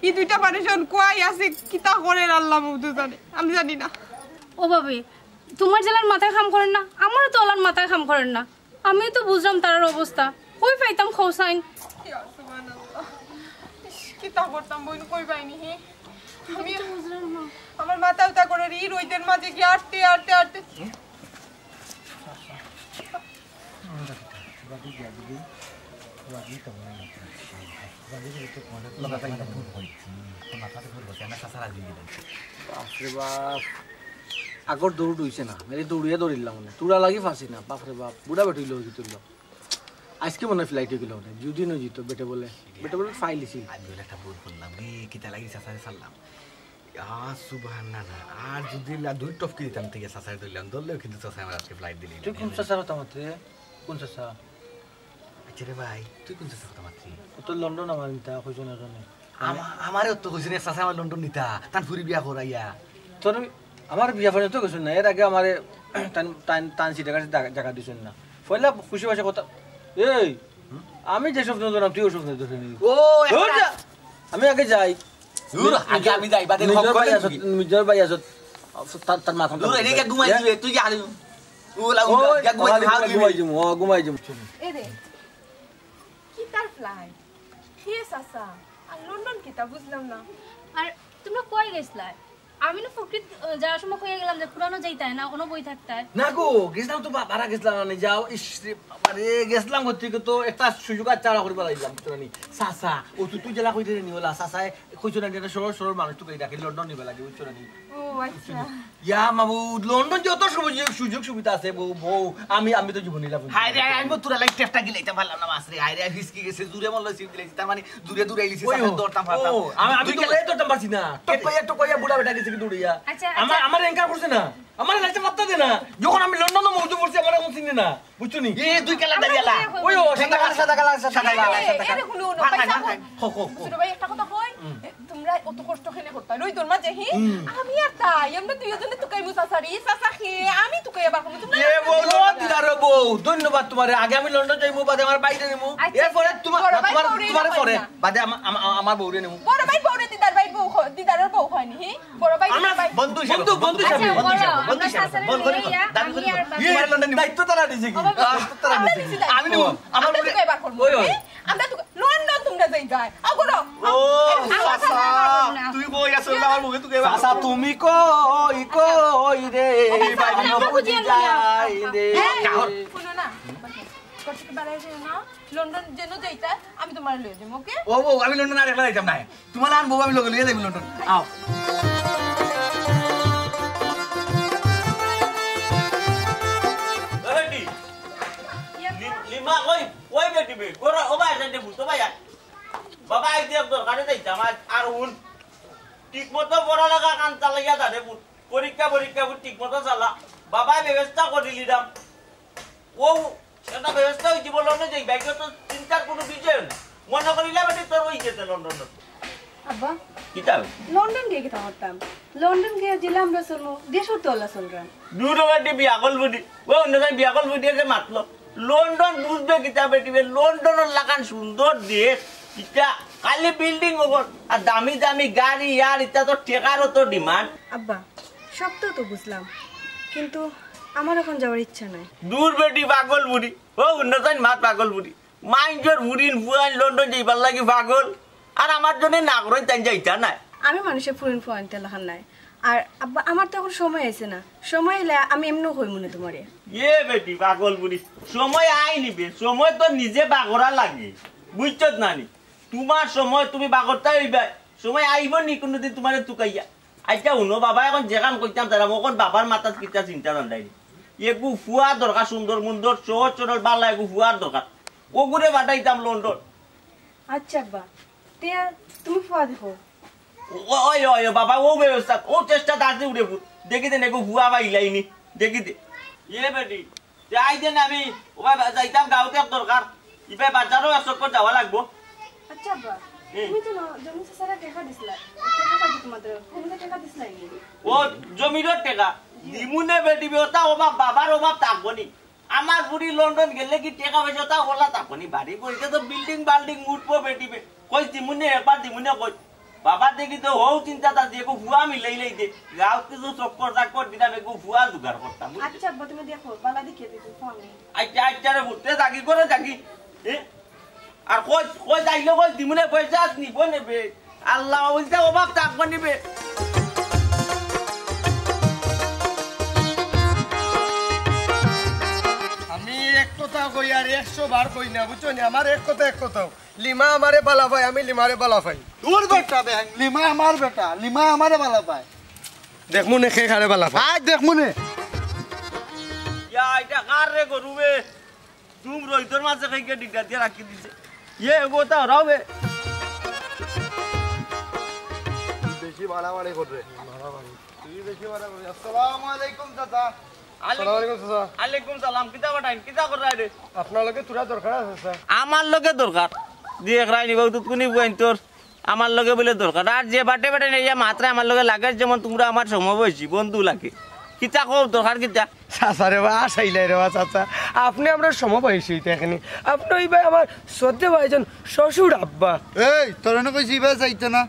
ই দুইটা মানুষ এখন কুয়াই আছে, কিতা করের আল্লাহ মউদু জানে, আমি জানি না। ও ভাবি, তুমার যেলান মাথায় কাম করের না, আমারও তো অলান মাথায় কাম করের না। আমিও তো বুঝরাম তারার অবস্থা, কই পাইতাম কও চাইন? ইয়া সুবহানাল্লাহ। ইস, কিতা করতাম বইন, কই পাইনি হে? আমি তো বুঝরাম না। আমার মাথা উতা করের, ই রইদের মাঝে কি আটতে, আটতে, আটতে। বাপরে বাপ, আগর দৌড় অইছে না, মেরে দৌড়িয়া দৌড়িলাম মানে, তুরা লাগি ফাঁসি না, বাপরে বাপ, বুড়া বেটি লই তুললো। আজকে মনে হয় ফ্লাইটে গেল না, দুদিন হয়ে যেত, বেটে বলে, বেটে বলে ফাইল দিছি। আমি বলে একটা ভুল করলাম রে, কিতা লাগি চাচারে ছাড়লাম। আ, সুবহানাল্লাহ। আর যদি লা-, দুই টপকি দিতাম, ঠিক আছে, চাচারে ধরলাম, ধরলেও কিন্তু চাচা আমার আজকে ফ্লাইট দিলি। তুই কোন চাচার কথা মাতরে? কোন চাচা? আচ্ছা রে ভাই, তুই কোন চাচার কথা মাতরে? ও তো লন্ডন আমার নিতা, কইছো না জানি। আমা-, আমারে তো কইছে রে, চাচা আমার লন্ডন নিতা, তান ফুরি বিয়া করাইয়া। তোর আমার বিয়া ফানে তো কইছো না, এর আগে আমারে টান, টান, টান সিটে কাছে জায়গা, জায়গা দিছইন না। পয়লা খুশি বাসে কথা, এই, আমি যে স্বপ্ন ধরলাম, তুইও স্বপ্ন ধরে নিবি। ও, ধর এখন যা। আমি আগে যাই। ধুর, আগে আমি যাই, বাদে নিজর খপ ভাই করে আছত, দিবি। নিজর ভাই আছত, তার, তার মাথা দূর, এদিকে ঘুমাই দিবে, তুই কি আরে? ও, লাগু, ওই, যা ঘুমাই দিবি, ঘুমাই দিবি। দিমু, ও, ঘুমাই দিমু। এ রে, কি তার ফ্লাইট? কে চাচা? আর লন্ডন কিতা বুঝলাম না। আর তোমরা কই গেছলায়? আমি না ফকরিত, আহ, যাওয়ার সময় কইয়া গেলাম যে কুরানো যাইতায় না, অনো বই থাকতায়। না গো, গেছলাম তো বা-, বারা গেছলাম না, যাও, ইস রে বাবা রে, গেছলাম করতে তো একটা সুযোগ আর চারা করিবার লাগলাম, বুঝছো নি? চাচা, ও তো তুই জেলা কইতে নি ওলা, চাচায় কইছো না, এটা সরল সরল মানুষ তো কই ডাকে, লন্ডন নিবা লাগে, বুঝছো নি? ও আচ্ছা। ইয়া মাবুদ, লন্ডন যত সুযোগ, সুযোগ সুবিধা আছে, বউ, বউ, আমি, আমি তো জীবন নিলাম। হায় রে, আমি তো তোরা লাইক টেপটা গিলাইতে পারলাম না, মাছ রে। হায় রে, ফিসকি গেছে, জুরে মল্ল সিপ দিলাইছি, তার মানে জুরে দৌড়াইলিছি, ও, চাচা দৌড়তাম পারতাম ও, না। আমি, আমি দুই তো খেলা- লেট দৌড়তাম পারছি না। টেপ পাইয়া তো কইয়া বুড়া বেটা গেছে কি দৌড়িয়া। আচ্ছা, আমার, আচ্ছা। আমার এঙ্কার করছে না। আমার লাইটে পাত্তা দে না। যখন আমি লন্ডন মৌজু পড়ছি, আমার এখন চিনে না। বুঝছো নি? এ, দুই কালার দাঁড়িয়ে আলা। ওই, ও, সাদা কালার, সাদা কালার, সাদা কালার, এ, সাদা এ, কালার। এরে, হুনো, হুনো, ভাই, ভাই, ভাই, ভাই, ভাই। ভাই। হো, হো, হো। হুজুর ভাই, একটা কথা কই? হুম। এ, তোমরা অত কষ্ট কেনে করতা? রইদর মাঝে, হি? হুম। আমি আর তাই, আমরা দুইজনে তুকাইমু চাচারে, চাচা খে, আমি তুকাইয়া বার করমু, তোমরা এ, বউ, ও, দিদার বউ, ধন্যবাদ তোমারে। আগে আমি লন্ডন যাইমু, বাদে আমার বাইরে নিমু। আচ্ছা, এরপরে তোমার, বড় ভাই তোমার, বউরে তোমার না পরে, না। বাদে আমা-, আমা-, আমার বউরে নিমু। বড় ভাই বউরে দিদার ভাই বউ খ-, দিদারের বউ খয়নি, হি? বড় ভাই, আমরা বড় ভাই। বন্ধু হিসাবে, বন্ধু, বন্ধু হিসাবে, আচ্ছা, বন্ধু বড়, হিসাবে, বন্ধু আমরা হিসাবে। চাচারে বল করে নিয়ে বল। ইয়া, দাবি আমি করে আর বল। বাবা। ইয়ে, লন্ডন দায়িত্ব তারা দিছে কি? ও বাবা। দায়িত্ব তারা আমরা দিছে। দিছি, দায়িত্ব। আমি নিমু, আমার আমরা বউরে। দিছি, দায়িত্ব। ওই, ওই। আমরা তো লন্ডন তোমরা যাই গায়। আও করো। ও, আও, আও, চাচা, আও, আও, আও। তুই কই আছো? আমার মুখে তুই কই আছো? চাচা, তুমি কই, কই রে? ও ভাই, চাচা, এই বাইরে আমরা বুঝি বুঝি আনবো না। যাই রে। হ্যাঁ, হুনো না। ঘর থেকে বাড়াই যাও না। লন্ডন যেন যাইতা, আমি তোমার লয়ে যাবো, ওকে? ও বউ, আমি লন্ডন আর একলা যাইতাম না। তোমার আর বউ আমি লগে লইয়া যাইব লন্ডন। আও। এ বেটি, লি-, লিমা, ওই, ওই বেটি বে, গোরা, ও ভাই, এখানে বসো ভাই, আয়। বাবা, আই দিয়ে দরকারে যাইতাম, আর, আর হুন। ঠিক মতো পড়ালেখা কান চালাইয়া যা রে পুত। পরীক্ষা, পরীক্ষা, পুত, ঠিক মতো চালা। বাবায় ব্যবস্থা করি লিলাম। ও, একটা ব্যবস্থা হইছে, বলো না যে, ব্যাগে তো চিন্তার কোনো বিষয় না। মনে করিলাম, এটা তোর ওই গেছে লন্ডন। আব্বা, কিতা? লন্ডন গিয়া কিতা করতাম? লন্ডন গিয়া জেলা আমরা চলমু, দেশও তো আল্লাহ চলরাম। দূর হওয়ার দিয়ে বিয়া করবো নি। ও অন্য জায়গায় বিয়া করবো দিয়ে যে মাতলো। লন্ডন বুঝবে কিতা বেটি বে? লন্ডনের লাখান সুন্দর দেশ। কিতা? খালি বিল্ডিং অখন আর দামি দামি গাড়ি, আর ইতা তো টেকারও তো ডিমান্ড। আব্বা, সব তো তো বুঝলাম, কিন্তু আমার এখন যাওয়ার ইচ্ছা নাই। দূর বেটি পাগল বুড়ি, ও উন্নতাইন মাত পাগল বুড়ি, মাইনষর ফুরিন ফুয়াইন লন্ডন যাইবার লাগি পাগল, আর আমার জন্য না করে তাই যাইতা নাই। আমি মানুষের ফুরিন ফুয়াইন তেলাখান নাই। আর আব্বা, আমার তো এখন সময় আছে না, সময় এলে আমি এমনিও কই মনে তোমারে। এ বেটি পাগল বুড়ি, সময় আই নিবে, সময় তো নিজে বাগরা লাগে, বুঝছত না নি? তোমার সময় তুমি বাগরতা হইবা, সময় আইব নি কোনোদিন তোমারে তুকাইয়া। আচ্ছা হুনো বাবা, এখন যেখান কইতাম তারা অখন বাবার মাথাত কিতা চিন্তা জানলাই নি। এগু ফুয়া দরকার, সুন্দর মুন্দর সহজ সরল বালা এগু ফুয়ার দরকার। ওগুরে পাঠাইতাম লন্ডন। আচ্ছা আব্বা, তে তুমি ফুয়া দেখো। ও- ওই ওই ওই বাবা, ও ব্যবস্থা, ও চেষ্টা দাঁড়াতে উঠে ফুট। দেখি দে নেগো ফুয়া বা ইলাইনি, দেখি দে। এ বেটি, তে আই দেন আমি, ও বাবা, যাইতাম গাঁওত এক দরকার। ইবায় বাজারও এক চক্কর যাওয়া লাগবো। আচ্ছা আব্বা, হুম। তুমি তো না, জমি চাচারা টেকা দিছিলা, টেকা পাইছো তোমাদের, তুমি তো টেকা দিছিলা নি? ও জমিরও টেকা? জি। দিমুনে বেটি বে, ওটা অভাব, বাবার অভাব থাকবো নি। আমার ফুরি লন্ডন গেলে কি টেকা পয়সা তা ওলা থাকবো নি? বাড়ি করিতে তো বিল্ডিং বাল্ডিং উঠবো বেটি বে। কই দিমুনে, একবার দিমুনে কই। বাবা দেখি তো হউ চিন্তা তা দিয়ে ফুয়া মিলাই লাই দে। গাঁওত কিছু চক্কর চাক্কর দিলাম, একটু ফুয়া জোগাড় করতাম, বুঝলি? আচ্ছা আব্বা, তুমি দেখো, বালা দেখিয়ে দিতে ফোন নেই। আচ্ছা, আচ্ছা রে, বুঝতে থাকি করে থাকি। এ? আর কই, কই যাইলে কই দিমুনে পয়সা নিব নেবে। আল্লাহ, ওইটা অভাব থাকবো নিবে। আমি এক কথা কই আর একশো বার কই না, বুঝছো নি? আমার এক কথা, এক কথা। লিমা আমারে বালা পায়, আমি লিমারে বালা পাই। দূর বেটা বেহান, লিমা আমার বেটা, লিমা আমারে বালা পায়। দেখমু নে খে খারে বালা পায়। আয় দেখমু নে। ইয়া, এটা কার রে গরু বে? তুম রইদর মাঝে খাইকে ডিগা দিয়া রাখি দিছে। ইয়ে, এগো তা হরাও বে। বেশি বাড়াবাড়ি করবে। তুই বেশি বাড়াবাড়ি। আসসালামু আলাইকুম চাচা। আসসালামু আলাইকুম চাচা। আলাইকুম সালাম। কিতা বাটাইন? কিতা কররা রে? আপনার লগে থুড়া দরকার আছে, স্যার। আমার লগে দরকার? দিয়ে এক রাইনি বাবু, তুত কুনি বুয়াইন তোর? আমার লগে বলে দরকার। আর যে বাটে বাটে নেইয়া মাত্রা আমার লগে লাগে, যেমন তোমরা আমার সমবয়সী বন্ধু লাগে। কিতা কও, দরকার কিতা? চাচা রে বা, আসাইলাই রে বা, চাচা। আপনি আমরা সমবয়সী হইতে এখানে। আপনি ওই ভাই আমার শ্রদ্ধেয় ভাইজন শ্বশুর আব্বা। এই, তোর এনে কইছি ইবা চাইতে না?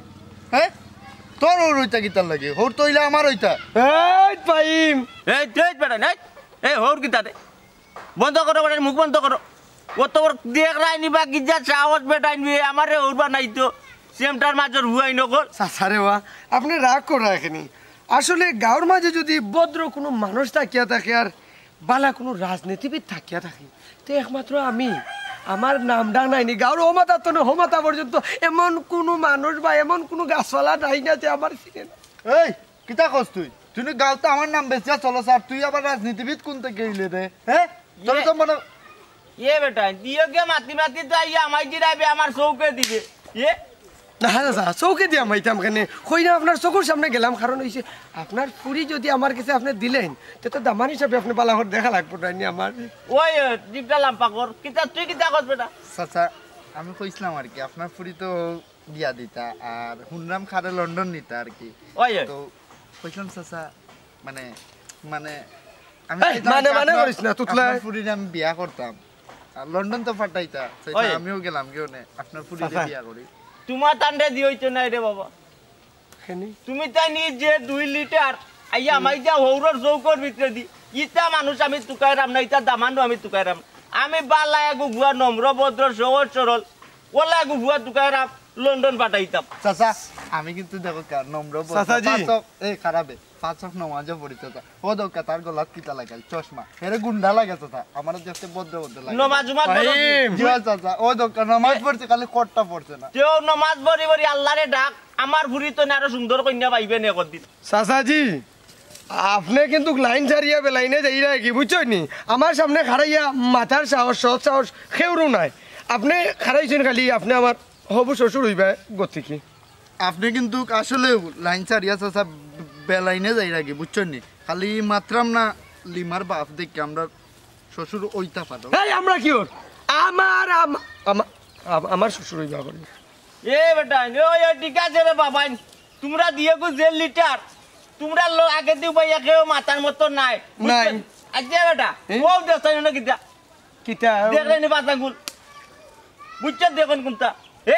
হ্যাঁ? তোর ওর হইতা কিতার লাগে? হৌর তো হইলে আমার হইতা। এই পাইম। এই, তুই বেটা, নাই? এই, হৌর কিতা রে? বন্ধ করো, বেটার মুখ বন্ধ করো। ও তো ওর দেখ রাইনি বা গিজার সাহস বেটাইন বে, আমারে ওর বানাইতো। সেমটার মাঝর হুয়াই নকল। চাচা রে বা, আপনি রাগ কররা এখানে। আসলে গাঁওর মাঝে যদি ভদ্র কোনো মানুষ থাকিয়া থাকে আর বালা কোনো রাজনীতিবিদ থাকিয়া থাকে, তো একমাত্র আমি। আমার নাম ডাক নাইনি, গাঁওর ও মাথা তো না, হো মাথা পর্যন্ত এমন কোনো মানুষ বা এমন কোনো গাছপালা নাই না যে আমার চিনে না। এই, কিতা কস তুই? তুই নি গাঁওত আমার নাম বেচিয়া চলস, আর তুই আবার রাজনীতিবিদ কোন থেকে হইলে রে? হ্যাঁ? তোর ইয়ে, তো মনে ইয়ে বেটা, দিও গে মাতি মাতি তো আইয়া আমায় জিরাইবে, আমার চৌকে দিবে। ইয়ে? না, না, না, চৌকে দিয়া মাইতাম কেনে? কই না আপনার চকুর সামনে গেলাম, কারণ হইছে আপনার ফুরি যদি আমার কাছে আপনি দিলেন, তে তো দামান হিসাবে আপনি বালা করে দেখা লাগবো না নি আমার। ওই, ওই, জিপটা লাম্পা কর। কিতা, তুই কিতা কস বেটা? চাচা, আমি কইছিলাম আর কি, আপনার ফুরি তো বিয়া দিতা, আর হুনরাম খারে লন্ডন নিতা আর কি। ওই, ওই। তো কইছিলাম চাচা, মানে, মানে, আমি এই, চাইতাম মানে, আর কি মানে আপনার, করিস না, তুতলা। আপনার ফুরিরে আমি বিয়া করতাম। আর লন্ডন তো ফাটাইতা, চাইতাম ওই। আমিও গেলাম গিয়ে ওনে, আপনার ফুরিরে চাচা। বিয়া করি। তোমার তান্ডে দিও হইতো নাই রে বাবা। কেনে? তুমি তাই নিজে দুই লিটার আইয়া আমাই যা হৌরর চৌকর ভিতরে দি। ইতা মানুষ আমি তুকাইরাম না, ইতা দামান্ড আমি তুকাইরাম। আমি বালা এগু ভুয়া নম্র ভদ্র সহজ সরল। ওলা এগু ভুয়া তুকাইরাম লন্ডন পাঠাইতাম। চাচা, আমি কিন্তু দেখো কা, নম্র ভদ্র। চাচাজি। পাঁচ ওয়াক্ত, এই খারাপে, পাঁচ ওয়াক্ত নমাজও পড়িতে তা। ও দৌকা তার গলাত কিতা লাগাইল? চশমা। হেরে গুন্ডা লাগে চাচা। আমার দেখতে ভদ্র ভদ্র লাগে। নমাজ উমাজ পড়ো। ফাহিম। জি চাচা, ও দৌকা নমাজ পড়ছে, খালি কোটটা পড়ছে না। তেও নমাজ পড়ি পড়ি আল্লাহরে ডাক। আমার ফুরি তো না আরো সুন্দর কইনা পাইবে নে কদিন। চাচাজি, আপনি কিন্তু লাইন ছাড়িয়া বেলাইনে যাইরা কি, বুঝছইন নি? আমার সামনে খাড়াইয়া মাথার সাহস, সৎ সাহস কেউরও নাই। আপনি খাড়াইছেন খালি, আপনি আমার হবু শ্বশুর হইবা গতিকে। আপনি কিন্তু আসলে লাইন ছাড়িয়া চাচা বেলাইনে যাইরা কি, বুঝছইন নি? খালি মাতরাম না, লিমার বাপ দেখে আমরা শ্বশুর ওইতা পারো। এই আমরা কি ওর? আমার, আম-, আমা-, আম-, আমার শ্বশুর হইবা করে। এ বেটা, ও, এ, ঠিক আছে রে বাবা, তোমরা দিও গো যে লিটার, তোমরা লো-, আগে দিও ভাই, কেউ মাথার মতো নাই। নাই। আচ্ছা বেটা, এ? ও দেখ, তাই না কিতা? কিতা? দেখলে নি বাতাগুল? বুঝছো দেখুন কোনটা? এ?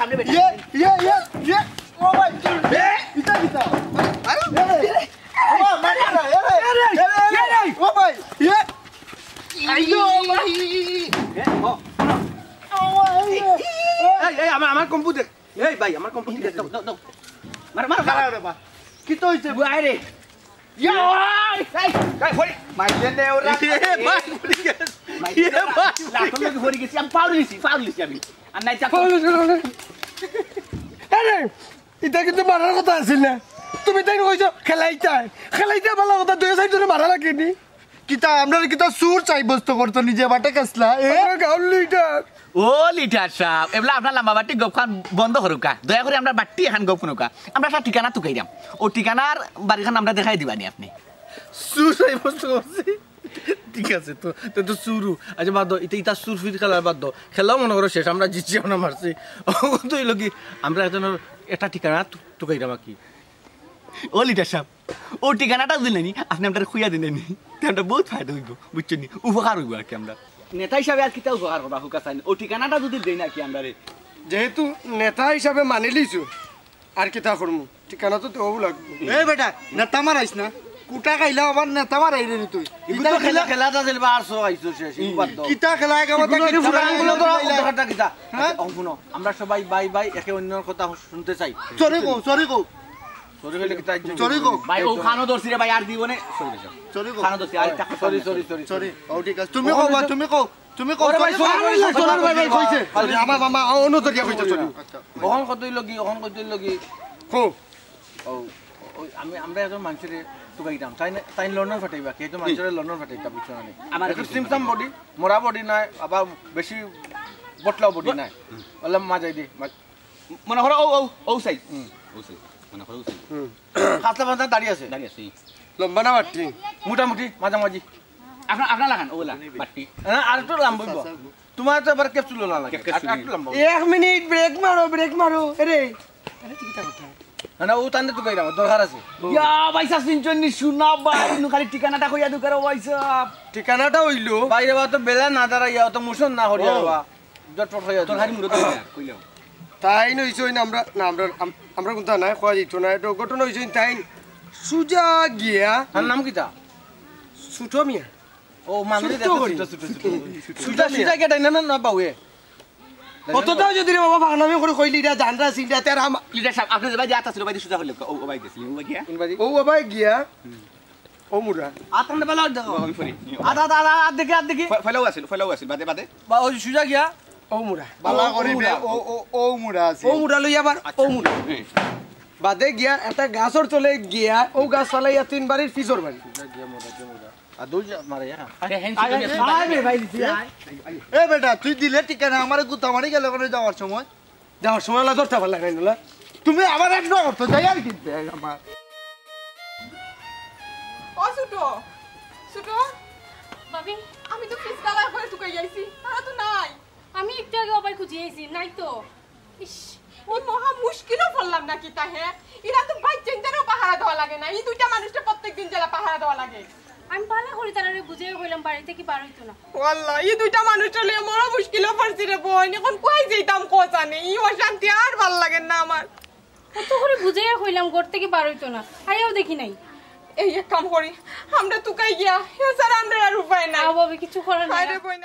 সামনে বেটা। ইয়ে ইয়ে ইয়ে ইয়ে ও ভাই, ইটা কিতা? আরে, ও ভাই, মারিও না, এ ভাই, এ ভাই, এ ভাই, ও ভাই, ইয়ে। আইয়ো, ও ভাই। এ, ও, ও ভাই, ইয়ে। এই এই আমার আমার কম্পু দেখ। এই ভাই, আমার কম্পু ঠিক আছে। দাও, দাও, দাও। মারো, মারো, মারো। খারাপ রে বা। কিতা অইছে? বাইরে। ইয়া, এই, এই, এই, হরি। মাইজে নে ওরা। এ ভাই, পড়ি গেছে। এ ভাই, পড়ি লাতর লগে হরি গেছি, আমি পাউরি নিছি, পাউরি নিছি আমি। আর নাই যা। আরে, ইটা কিন্তু মারার কথা আছিল না। তুমি তাই কইছো খেলাইতায়, খেলাইতায় ভালা কথা, দুই সাইড ধরে মারা লাগেনি। কিতা, আমরারে কিতা চুর সাব্যস্ত করতো নিজে বাটে কাসলা, এ? আমরা গাউর লিডার। ও লিডার সাব, এবলা আপনার লাম্বা বাটি গপখান বন্ধ করুকা। দয়া করি আমরার বাটি এখান গপ হুনুকা। আমরা একটা ঠিকানা তুকাইরাম। ও ঠিকানার বাড়িখান আমরা দেখাই দিবানি আপনি। চুর সাব্যস্ত করছি। ঠিক আছে তো, তো তো চুরু। আচ্ছা বাদ দাও, ইতা ইতা চুর ফির খেলার বাদ দাও। খেলাও মনে করো শেষ, আমরা জিতছি, আমরা মারছি। ও তো অইলো কি, আমরা একজনর একটা ঠিকানা তু- তুকাইরাম আর কি। ও লিডার সাব, ও ঠিকানাটা যদি নেনি, আপনে আমরারে কইয়া দিলেনি, তে আমরার বউত ফায়দা অইবো, বুঝছইন নি? উপকার অইবো আর কি আমরার। নেতা হিসাবে আর কিতা উপকার করবা, হুকা চাইন। ও ঠিকানাটা যদি দেই না কি আমরারে? যেহেতু নেতা হিসাবে মানি লিছো, আর কিতা করমু? ঠিকানা তো দেওয়াউ লাগবো। এ বেটা, নেতা মারাইস না। কুটা খাইলা আবার নেতা মারাইরে নি তুই। ইগুলো তো খেলা, খেলা। খেলাটা চলবা আর সব আইছো শেষ। ইগুলো বাদ দাও। কিতা খেলা, একেবারে ইগুলো কিতা খেলা, খেলা, খেলা, খেলা। কথাটা কিতা? হ্যাঁ? আচ্ছা, ও হুনো, আমরা সবাই ভাই ভাই, একে অন্যর কথা শুনতে চাই। Sorry কও, sorry কও। Sorry কইলে কিতা ইজ্জত Sorry কও। ভাই, ও কানো ধরছি রে ভাই, আর দিব নে। Sorry কও। কানো ধরছি, আর একটা কথা Sorry, sorry, sorry, sorry। ও ঠিক আছে। তুমি কও বা, তুমি কও। তুমি কও, ওরে ভাই, sorry, sorry, sorry, sorry, ভাই, ভাই, কইছে। আরে, আমার মামা, অন্য তরিয়া কইছে, sorry। অখন কত অইলো কি, অখন কত অইলো কি? কও। ও, ওই আমি, আমরা একজন মানুষরে তুকাইতাম, তাই না, তাই লন্ডন ফাটাইবা, কে তো মানুষরে লন্ডন ফাটাইতা, বুঝছো না নি? আমার একটু সিমসাম body, মরা body নাই, আবার বেশি বটলা body নাই। বললাম, মা যাই দি, মা- মনে করো, ও, ও, ও সাইজ। হুম। ও সাইজ, মনে করো, ও সাইজ। হুম। খাসা পান্তা দাড়ি আছে। দাড়ি আছে। লম্বা না বাট্টি? মোটামুটি, মাঝামাঝি। আপনার, আপনার লাখান, ওলা, বাট্টি। হ্যাঁ, আর একটু লম্বা অইবো। তোমার তো আবার capsule ওলা লাগে। Capsule। আর একটু লম্বা অইবো। এক মিনিট, break মারো, break মারো। এরে, আরে, তুই কিতা কথা? না, না, ও তান্ডে তুকাইরাম, দরকার আছে। ইয়া, ভাই সাব, চিনছইন নি? শুনা ভাই, নু খালি ঠিকানাটা কইয়া দুকারো ভাই সাব। ঠিকানাটা অইলো? বাইরে বা তো বেলা না দাঁড়াইয়া, অত মোশন না করিয়া ও। বাবা। জটপট কইয়া তোর দিও। খালি মুরত না, কইলাম। তাইন অইছইন আমরা, না, আমরা, আম-, আমরা কুন্তা নাই, কওয়া যাইতো না। এটা ঘটনা অইছইন তাইন সুজা গিয়া। তার নাম কিতা? ছোট মিয়া। ও, মানুষ ছোট দেখো করি। ছোট, ছোট, ছোট। সুজা, সুজা গিয়া ডাইনা না, না বাউয়ে? অতটাও যদি রে বাবা ফাগনামি করি কইলি, ইটা জানরা সিনরা, তেরা আমা- লিডার সাব, আপনে যে ভাই যে আতা ছিল, ভাই সুজা হইলো, ও, ও ভাই গেছিল, ও ভাই গিয়া? ও ভাই গিয়া। ও মুরা। আত আনতে পারলে আর দেখো। ও, আমি ফরি। আত, আত, আত, আত দেখি, আত দেখি। ফ-, ফলাও আছিল, ফলাও আছিল, বাদে, বাদে। বা, ওই সুজা গিয়া। ও মুরা। বালা ও, ও করিবে, মুরা। ও, ও, ও মুরা আছে। ও মুরা লই আবার, আচ্ছা। ও মুরা। হুম। বাদে গিয়া একটা গাছর তলে গিয়া, ও গাছ ফালাইয়া তিন বাড়ির পিছর বাড়ি। সুজা গিয়া মুরা, গিয়া মুরা। আর দুই যা-, মারে, হ্যাঁ। আয়, আয়, আয়, আয়, আয়, ভাই, দিছি, আয়। এ বেটা, তুই দিলে ঠিকানা, আমারে গুতা মারি গেলে ওখানে যাওয়ার সময়। যাওয়ার সময় আলা ধরতে পারলা না, না? তুমি আবার এক নম্বর তো যাই আর কিনতে আমার। ও ছোট, ছোট। ভাবি। আমি তো ফিস গালা করে তুকাই আইছি, তারা তো নাই। আমি একটু আগে ওবায় খুঁজি আইছি, নাই তো। ইস। ই মহা মুশকিলো পড়লাম না কিতা হে? ইরা তো বাইচ্চা ইনতারও পাহারা দেওয়া লাগে না, ই দুইটা মানুষরে প্রত্যেক দিন যেলা পাহারা দেওয়া লাগে। আমি ভালা করি তারারে বুঝাইয়া কইলাম, বাড়ি থাকি বার অইতো না। ও আল্লাহ, ই দুইটা মানুষরে লইয়া মহা মুশকিলো পড়ছি রে বইন, এখন কই যাইতাম কও জানি, ই অশান্তি আর ভালা লাগে না আমার। কত করি বুঝাইয়া কইলাম, ঘর থাকি বার অইতো না, আইয়াও দেখি নাই। এই এক কাম করি, আমরা তুকাই গিয়া, এছাড়া আমরার আর উপায় নাই। না, ভাবি, কিছু করার নাই। হায় রে বইন।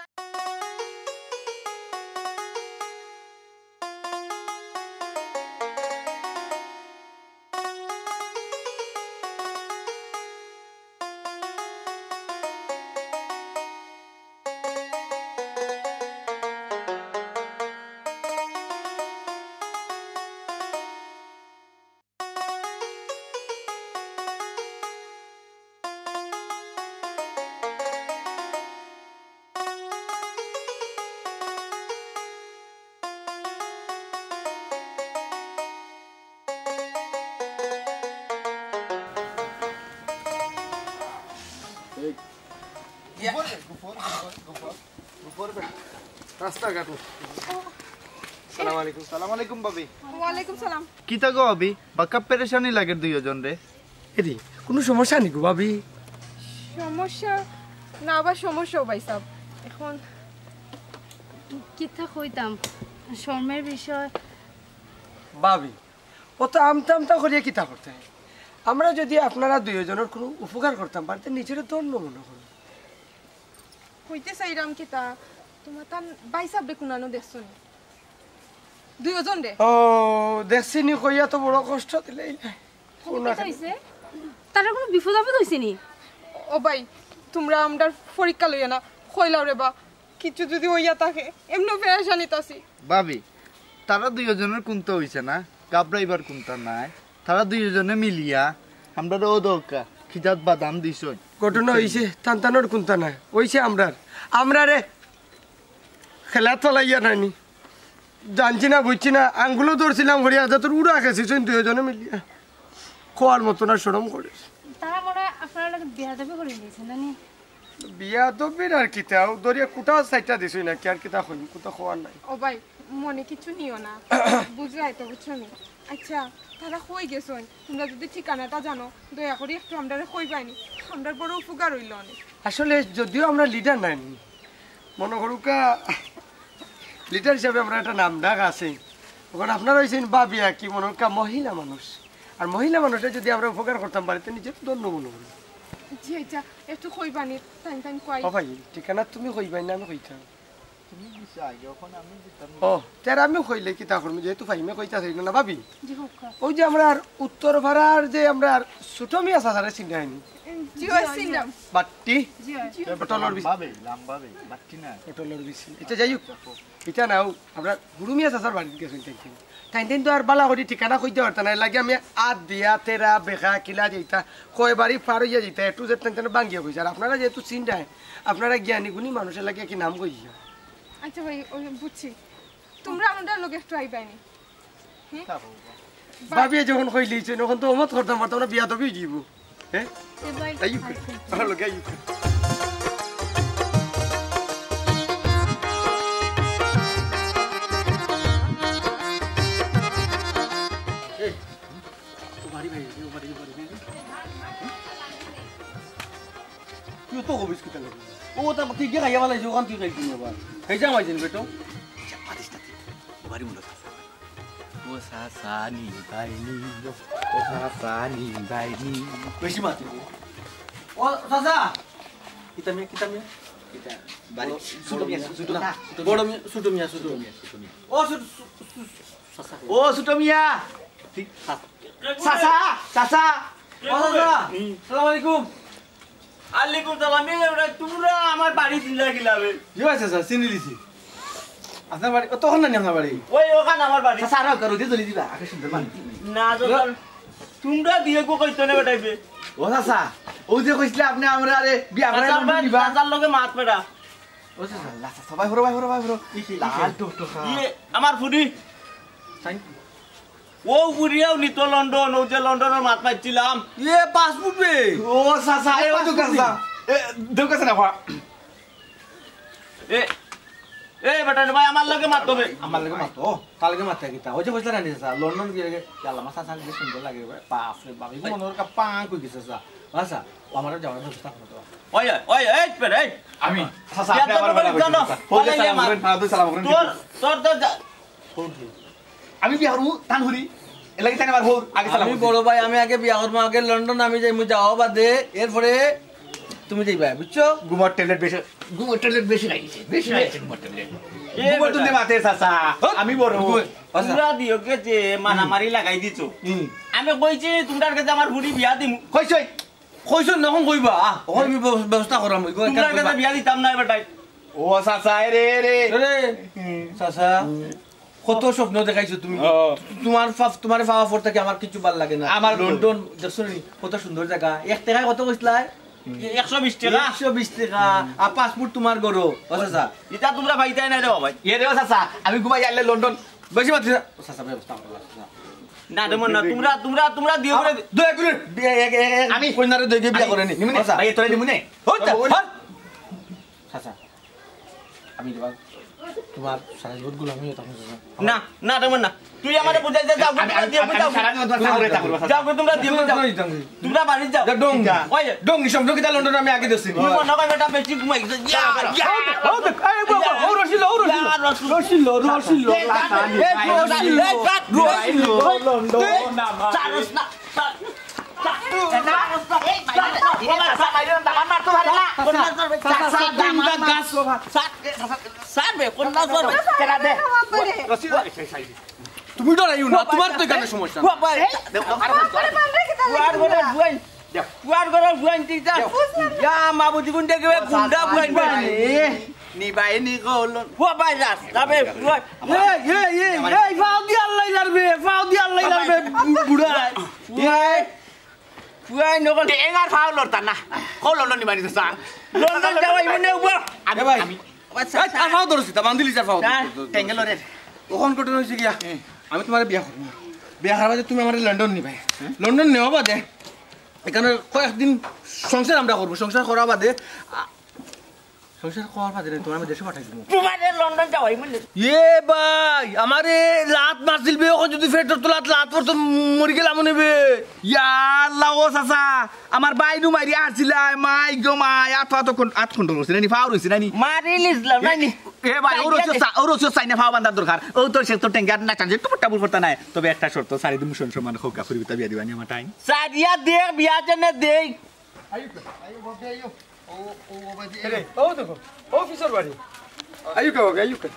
রাস্তাঘাট। সালাম আলাইকুম। সালাম আলাইকুম ভাবি। ওয়ালাইকুম সালাম। কিতা গো ভাবি, বাক্কা পেরেশানি লাগের দুইওজনরে। এরে, কুনু সমস্যা নি গো ভাবি? সমস্যা? না, আবার সমস্যা ভাই সাব। এখন কিতা কইতাম, শরমের বিষয়। ভাবি, অত আমতা আমতা করিয়া কিতা করতে? আমরা যদি আপনারা দুইওজনর কুনু উপকার করতাম পারতে, নিজরে ধন্য মনে করো। কইতে চাইরাম কিতা, তোমার তান ভাই সাবরে কুনানো দেখছো নি? দুইওজনরে। ও, দেখছি নি কইয়া তো বড় কষ্ট দিলে। কুন কিতা অইছে? তারার কুনু বিপদ আপদ অইছে নি? ও ভাই, তোমরা আমরার পরীক্ষা লইও না, কইলাও রে বা, কিচ্ছু যদি অইয়া থাকে, এমনেও পেরেশানিত আছি। ভাবি, তারা দুইওজনর কুন্তা অইছে না, ঘাবড়াইবার কুন্তা নাই। তারা দুইওজনে মিলিয়া আমরারে ও দৌকা খিজাত বাদাম দিছইন। ঘটনা অইছে, তান তানর কুন্তা নাই, অইছে আমরার। আমরারে খেলাত ফালাইয়া নানি। জানছি না, বুঝছি না, আঙ্গুলো ধরছিলাম করিয়া, যাতে উড়া খেছিছইন দুইওজনে মিলিয়া। কওয়ার মতো না, শরম করে। তারা মনে হয় আপনার লগে বেয়াদবি করি দিয়েছে, নানি? বিয়াদবির আর কিতা, ও দরিয়া কুটা সাইডটা দিছই না, কি আর কিতা কইম, কুটা খোয়ার নাই। ও ভাই, মনে কিছু নিও না, বুঝরায় তো, বুঝছো নি? আচ্ছা, তারা কই গেছইন? তুমরা যুদি ঠিকানাটা জানো, দয়া করি একটু আমরারে কইবায়নি, আমরার বড় উপকার অইলো অনে। আসলে যদিও আমরা লিডার নায় নি, মনো করউক্কা লিডার হিসাবে আমরার একটা নাম ডাক আছে। অখন আপনারা অইছইন ভাবি আর কি, মনো করউক্কা মহিলা মানুষ, আর মহিলা মানুষরে যুদি আমরা উপকার করতাম পারি, তে নিজরে ধন্য মনো করি। জি আচ্ছা, একটু কইবায়নি, তাইন তাইন কই? ও ভাই, ঠিকানা তুমি কইবায় না আমি কইতাম? তুমি দিছো আগে, অখন আমি দিতাম। ও, তে আর আমিও কইলে কিতা করমু, যেহেতু ফাইমে কইতাছে না, না ভাবি? জি, কউক্কা। অউ যে আমরার উত্তর পাড়ার যে আমরার ছোট মিয়া চাচারে চিনরায়নি? জি, অয় চিনরাম। বাট্টি? জি, অয়। পটলর বিচি। লাম্বা বে, লাম্বা বে, বাট্টি না। পটলর বিচি। ইতা যাই হউক, ইতা নাও, আমরার হুরু মিয়া চাচার বাড়িত গেছইন তাইন তাইন। তাইন তাইন তো আর ভালা করি ঠিকানা কইতা পারতা না, এরলাগি আমি আত দিয়া তেরা বেকা কিলা যাইতা, কয় বাড়ি পার অইয়া যাইতা, A to Z তাইন তাইন ভাঙ্গিয়া কইছে। আর আপনারা যেহেতু চিনরায়, আপনারা জ্ঞানী গুণী মানুষ, এরলাগি আর কি নাম কইয়া। আচ্ছা ভাই, অউ বুঝছি। তুমরা আমরার লগে একটু আইবায়নি। হুম? ভাবিয়ে যখন কইলিছইন, অখন তো অমত করতাম পারতাম না, বিয়াদবি অইযিবো। হ্যাঁ? এ ভাই, আইউক্কা। আইউক্কা। আমার লগে আইউক্কা। এই, ও বাড়ি ভাই, ও বাড়ি, ও বাড়ি ভাই। তুই তো কবিস কিতা লাগি? ও, তা তুই গিয়া খাইয়া ফালাইছ, অখান তুই খাইছ না আবার। খাইছা মাইছেন বেটো? আচ্ছা, পারিস না তুই। ও বাড়ি মনে হয়। ও চাচা নি ভাই নি, ও চাচা নি ভাই নি। বেশি মাতি। ও চাচা। কিতা মিয়া, কিতা মিয়া? কিতা? বাড়ি। ও, ছোট মিয়া, ছোট না, না, ছোট বড় মিয়া। মিয়া, ছোট মিয়া, ছোট। ছোট মিয়া, ছোট মিয়া। ও ছোট, ছো-, ছো-, চাচা। ও ছোট মিয়া। ঠিক, চাচা। চাচা, চাচা। ও চাচা। হুম। সালাম আলাইকুম। আলাইকুম সালাম। এই বেটা, তুমরা আমার বাড়ি চিনলা কিলা বে? জি ভাই চাচা, চিনিলিছি। আপনার বাড়ি, ও, তখন না নি আপনার বাড়ি? ওই ওখান আমার বাড়ি। চাচা, আরো একবার ওদিকে জ্বলি দিবা, আগে সুন্দর বাড়ি। না, তো লো। তোর, তুমরা দিয়ে গো কইতো না বেটাইবে। ও চাচা, অউ যে কইছিলা আপনে আমরারে বিয়া করাই চাচার লন্ডন বাড়ি, নিবা। চাচার লগে মাত বেটা। ও চাচা, আল্লাহ, চাচা, ভাই হরো, ভাই হরো, ভাই হরো। EC, EC. লাল টুকটুকা। ইয়ে, আমার ফুড়ি। সাইন। অউ ফুড়িয়েও নিতো লন্ডন, অউ যে লন্ডনর মাত মাতছিলাম। ইয়ে, পাসপোর্ট বে। ও চাচা, এ, এ, অউ দোকান পাসপোর্ট চা। বে। এ, দোকান চা না, এ, এ, বেটা রে ভাই, আমার লগে মাত বে। আমার লগে মাত, ও, তার লগে মাত কিতা? অউ যে কইছিলা না, চাচা, লন্ডন গিয়া লাগে, ইয়াল্লা, আমার চাচা কি সুন্দর লাগে, বাপ রে বাপ, এই মনে হয় পাং কই গেছে, চাচা। আচ্ছা, ও আমার যাওয়ার ব্যবস্থা করে দাও। ওই, ওই, এই, বেটা, এই। আমি, চাচা, ইয়া, আপনি আমার বেলা কইছেন, চাচা। ওই যে সালাম করেন, ফাদু সালাম করেন। তোর, তোর, তোর যা-, আমি বিয়া করমু, তান হুরি। এলাকি তাই আমার হউর, আগে সালাম আমি করছি। বড় ভাই, আমি আগে বিয়া করমু, আগে লন্ডন আমি যাইমু, যাওয়া বাদে, এরপরে তুমি যাইবা, বুঝছো? ঘুমর ট্যাবলেট বেশি, ঘুমর ট্যাবলেট বেশি খাইছে, বেশি খাইছে ঘুমর ট্যাবলেট। এ ঘুমর বেটা। তুমি মাতে চাচা, হট। আমি বড়। ঘুমর। আচ্ছা। তোমরা দিও কে যে মারামারি লাগাই দিছো। হুম। আমি কইছি, তোমরার কাছে আমার ফুড়ি বিয়া দিমু। কইছই? কইছো না, অখন কইবা, আহ, অখন আমি ব্যব-, ব্যবস্থা করাম, ওই তোমরার কাছে বিয়া দিতাম না বেটাই। ও চাচা, এ রে, এ রে। এ রে, হুম। চাচা। হুম। কত স্বপ্ন দেখাইছো তুমি। ও। তোমার ফা-, তোমারে পাওয়ার পর থাকি আমার কিচ্ছু ভালা লাগে না। আমার লন্ডন, দেখছো নি? কত সুন্দর জাগা। এক টেকায় কত কইছলায়? হুম। একশো বিশ টেকা। একশো বিশ টেকা। হুম। আর পাসপোর্ট তোমার ঘরো। ও চাচা। ইতা তোমরা পাইতায় না রে বাবা। এ রে ও চাচা, আমি ঘুমাই আইলে লন্ডন। বেশি মাতিস না। ও চাচা, ব্যবস্থা করো, চাচা। না, তেমন না। তোমরা, তোমরা, তোমরা দিও করে। দয়া করে, বি-, এ-, এ-, এ-, আমি কইনারে দয়া করে বিয়া করে নি। নিমুনে, আচ্ছা। ভাই, তোরা নিমুনে। Hot, hot. চাচা, আমি তোমার, তোমার সারা জীবন গোলামি হয়ে থাকবো, চাচা। না, না, তেমন না। তুই আমারে বুঝাই দে, যাও, আমি, তোমরা আমি, দিও, আমি যাও। সারা জীবন তোমার চাকরি থাকবো, চাচা। যাও, তোমরা দিও, যাও। তোমরা বাড়ি যাও। যা, ডং। ওই। ডং, সব ডং, কিতা লন্ডন আমি আগে দেখছি। তুই মনে হয় বেটা বেশি ঘুমাই গেছে। যা, যা। ও দেখ, ও দেখ, এই বাবা, ও রশি ল, ও রশি ল। যা, রশি ল। রশি ল, রশি ল। এই, এই, এই, এই, এই, এই, লন্ডন। চারস না। তুমি ডরাইও না, তোমার তো এখানে সমস্যা। পুয়ার ঘরে বুয়াইন, পুয়ার ঘরে বুয়াইন, ঠিক আছে? ইয়া, মা বুঝি কোন দেখবে, গুন্ডা বুয়াইন। নিবাই নি কলন। ও ভাই, রাস, যাবে, বুয়াইন। এই, এই, এই, এই, ফাও দি আল্লাহ লারবে, ফাও দি আল্লাহ লারবে, বু-, বুড়া। এই, পুয়াই নকল। তে এঙ্গার ফাও লড়তা না। কও লন্ডন নিবানি তো চা। লন্ডন যাওয়াই মনে হবো। আমি, এ ভাই। আমি। এই, তার ফাও ধরছি, তা বান্ধিলি তার ফাও। হ্যাঁ, টেঙ্গে লড়ের। অখন ঘটনা হইছে গিয়া, আমি তোমারে বিয়া করমু। বিয়া করার বাদে তুমি আমারে লন্ডন নিবায়। লন্ডন নেওয়া বাদে এখানে কয়েকদিন সংসার আমরা করমু। সংসার করার বাদে, আ, পয়সা কওয়ার বাদে নাই, তোমার আমি দেশে পাঠাই দিমু। তোমারে লন্ডন যাওয়াই মনে। এ ভাই, আমারে লাত মারছিল বে, অখন যদি পেটর তলাত লাত পড়তো, মরি গেলাম মনে বে। ইয়া আল্লাহ, ও চাচা, আমার ভাইনু মারি আরছিলায়, মাই গো মাই, আত, আত কোন-, আত control করছে নানি, ফাও রইছে নানি। মারি লিছলাম নানি। এ ভাই, ও রসিও চা-, ও রসিও চাই না ফাও বান্ধার দরকার। ও তো সে তো টেঙ্গার না চাঞ্জে টুপুর টাপুর করতে নাই। তবে একটা শর্ত, সারি দিমু সন সমান হোক, গাফুরি বিতা বিয়া দিবানি আমার টাইম। সারিয়া দে, বিয়া জেনে দেই। আইও, আইও, বাবা, আইও। ও, ও, বাবা, জি। এরে, ও দেখো, ও কিশোর বাড়ি। আইও কে, বাবা, আইও কে।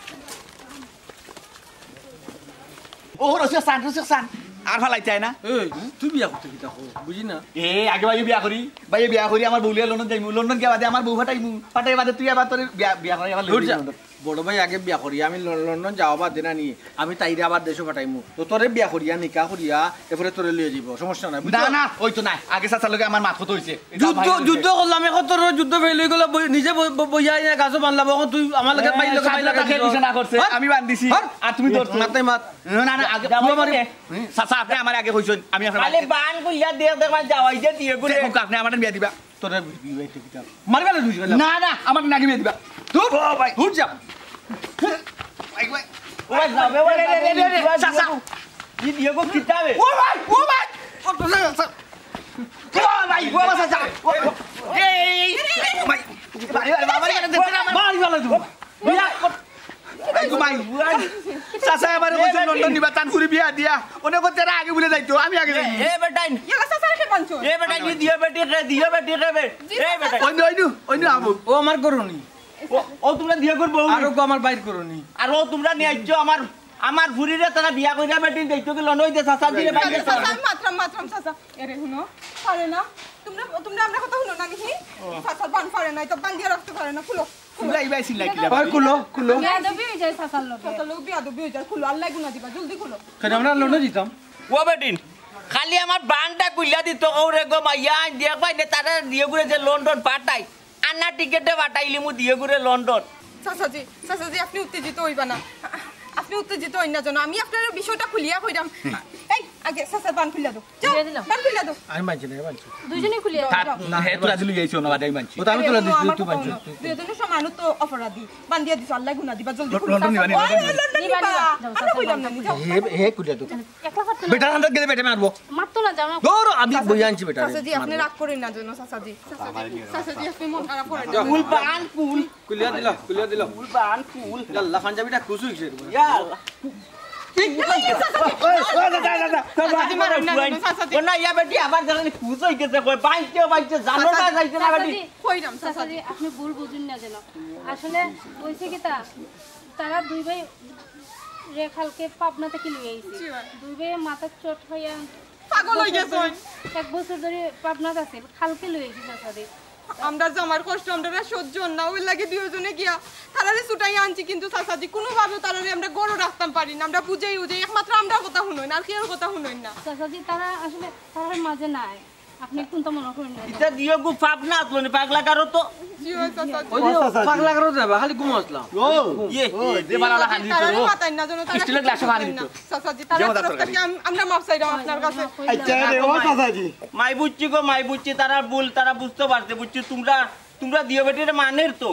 ও, রসিক সান, রসিক সান। আর ফালাই চায় না। এই, তুই বিয়া করতে কিতা কও? বুঝি না। এ, আগে ভাইয়ে বিয়া করি। ভাইয়ে বিয়া করি, আমার বউ লইয়া লন্ডন যাইমু। লন্ডন গিয়া বাদে আমার বউ ফাটাইমু। ফাটাই বাদে তুই আবার তোর বিয়া, বিয়া করাই আবার লই দূর যা। লন্ডন। বড় ভাই আগে বিয়া করি, আমি ল-, লন্ডন যাওয়া বাদে না নি, আমি তাইরে আবার দেশো ফাটাইমু। তো তোরে বিয়া করিয়া, নিকা করিয়া, এরপরে তোরে লইয়া যাইবো, সমস্যা নাই, বুঝছো? না, না, ওই তো নাই। আগে চাচার লগে আমার মাত কথা হইছে। যুদ্ধ, যুদ্ধ করলাম, এখন তোর যুদ্ধ fail হয়ে গেল, বই-, নিজে ব-, ব-, বইয়া আইয়া গাছও বানলাম, এখন তুই আমার লগে হ্যাঁ, বাইর লগে বাইর স্বাধীনতা লাগা কে দিছ। ঘোষণা করছে? হর। আমি বান্ধিছি। হর। আর তুমি ধরছো। মাথায় মাত। না, না, না, আগে যাও, তুই আমারে, যাও। চাচা, আপনি আমার আগে কইছেন, আমি আপনার ভাই দেখ, দেখ, ভাই, যাও, এই যে দিয়ে ঘুরে। দেখুন, আপনি আমার বিয়া দিবা। তোরা বিয়া দিতে কিতা? মারি ফেলে দুই গেলাম। না, না, আমার নাকি বিয়া দিবা। দূর, ও ভাই। দূর যা। ভাই, ভাই। ও ভাই, যাবে, ভাই, রে, রে, রে, রে, রে, যাবে, চাচা। ই দিয়ে গো কিতাবে? ও ভাই, ও ভাই। ও, ও, ও, ভাই, ও, ও, চাচা। ও, ও, এই, এই, এই, ভাই। ভাই, ভাই, ভাই, ভাই, মারি ফেলে দুই। বিয়া কর- এই গো মাই, চাচা এবারে কইছে লন্ডন নিবা, তান ফুরি বিয়া দিয়া। অনে কইছে এরা আগে বলে যাইতো, আমি আগে যাই। এ বেটাইন। ইয়ালা চাচা কে বানছো? এ বেটাইন, কি দিও বেটি রে, দিও বেটি রে বে। জি, এ চাচা। বেটাইন। অইনু, অইনু, অইনু, আবু। ও আমার করুনি। ও, ও তোমরা দিও করবো। আর ও আমার বাইর করুনি। আর ও তোমরা নিয়ে আইছো আমার, আমার ফুরিরে তারা বিয়া কইরা বেটি যাইতো কি লন্ডন হইতে চাচা দিয়ে বাইরে চাচা, চাচা। মাতরাম, মাতরাম, চাচা। এরে হুনো, পারে না। তোমরা, তোমরা আমরা কথা হুনো না নি? চাচা বান পারে না, তো বান দিয়ে রাখতে পারে না, খুলো। খুলো, এই ভাই সিলাই কিলা ওই ভাই? খুলো, খুলো। বেয়াদবি হয়ে যায় চাচার লগে। চাচার লগে বেয়াদবি হয়ে যায়, খুলো, আল্লাহ গুনা দিবা, জলদি খুলো। কেন আমরা লন্ডন দিতাম? ও বেটিন, খালি আমার বানটা খুইলা দিত, ওরে গো মাইয়া, আইন দিয়ে পাই না, তারা দিয়ে ঘুরে যে লন্ডন পাঠাই, আন্না টিকেটে পাঠাইলিমু দিয়ে ঘুরে লন্ডন। চাচাজি, চাচাজি, আপনি উত্তেজিত হইবা না, আপনি উত্তেজিত হইন না যেন, আমি আপনার বিষয়টা খুলিয়া কইরাম। এই, আগে চাচার বান খুলিয়া দাও। যাও, দিয়ে দিলাম। বান খুলিয়া দাও। আমি মানছি না, আমি মানছি। দুইজনেই খুলিয়া দাও। না, হে, তোরা দিলু যাইছো না, বাদে আমি মানছি। ও তো আমি তোরা দিছি, তুই মানছো। দুইজনের সমান তো অপরাধী। বান দিয়া দিছো, আল্লাহ গুনা দিবা, জলদি খুলো। লন্ডন নিবা, নিবা, ওই, লন্ডন নিবা। নিবা, নিবা। যাও, আমরা চাচা, কইলাম না, লন্ডন যাও। হে, হে, খুলে তো। এক লাফাত তুলে বেটার হাতে গেলে বেটা মারবো। মারতো না, যাও না। ধরো, আমি বই আনছি বেটারে। চাচাজি, আপনি রাগ করেন না যেন, চাচাজি। চাচাজি, চাচাজি, আপনি মন খারাপ করেন না। ফুল বান, ফুল। খুলিয়া দিলা, খুলিয়া দিলা। ফুল বান, ফুল। ইয়াল্লা, পাঞ্জাবিটা খুশ হইছে। ইয়াল্লা। ঠিক আছে। ওই, ওই, দাদা, দাদা, দাদা। চাচাজি, মারুন না, না, চাচাজি। ও না, ইয়া বেটি, আবার জানি খুশ হয়ে গেছে, কই, বাইতে, বাইতে, জানো না, যাইতে না, বেটি। চাচাজি, কইরাম, চাচাজি। চাচাজি, আপনি ভুল বুঝুন না যেন। আসলে হইছে কি তা, তারা দুই ভাই রে কালকে পাবনা থেকে নিয়ে আইছি। জি, ভাই। দুই ভাই মাথার চোট হইয়া পাগল হয়ে গেছে। এক বছর ধরে পাবনাত আছে, কালকে লই আইছি চাচাজি। আমরা যে আমার কষ্ট, আমরা না সহ্য না, ওই লাগে দুইজনে গিয়া তারারে ছুটাই আনছি, কিন্তু চাচাজি কোনোভাবেও তারারে আমরা ঘরো রাখতাম পারি না। আমরা বুঝাই বুঝাই, একমাত্র আমরার কথা হুনইন, আর কেউর কথা হুনইন না। চাচাজি, তারা আসলে তারার মাঝে নাই, আপনি কোনটা মনে করেন না। ইটা দিও গো, পাবনা আসলো নি, পাগলা কারো তো। জি, ওই চাচাজি। ওই যে ও চাচাজি। পাগলা কারো যাবা, খালি ঘুম আসলাম। ও, ইয়ে, ও, ইয়ে, যে বালা খালি তারারে তো। মাতাইন না, যেন তারা স্টিলের গ্লাসও পানি দিত। চাচাজি, তারা যে মাথা কাছে তরকারি। আম-, আমরা মাফ চাইরাম আপনার কাছে। আচ্ছা, রে, ও চাচাজি। মাই বুঝছি গো, মাই বুঝছি, তারা ভুল, তারা বুঝতে পারছে, বুঝছি। তোমরা, তোমরা দিও বেটির মানের তো,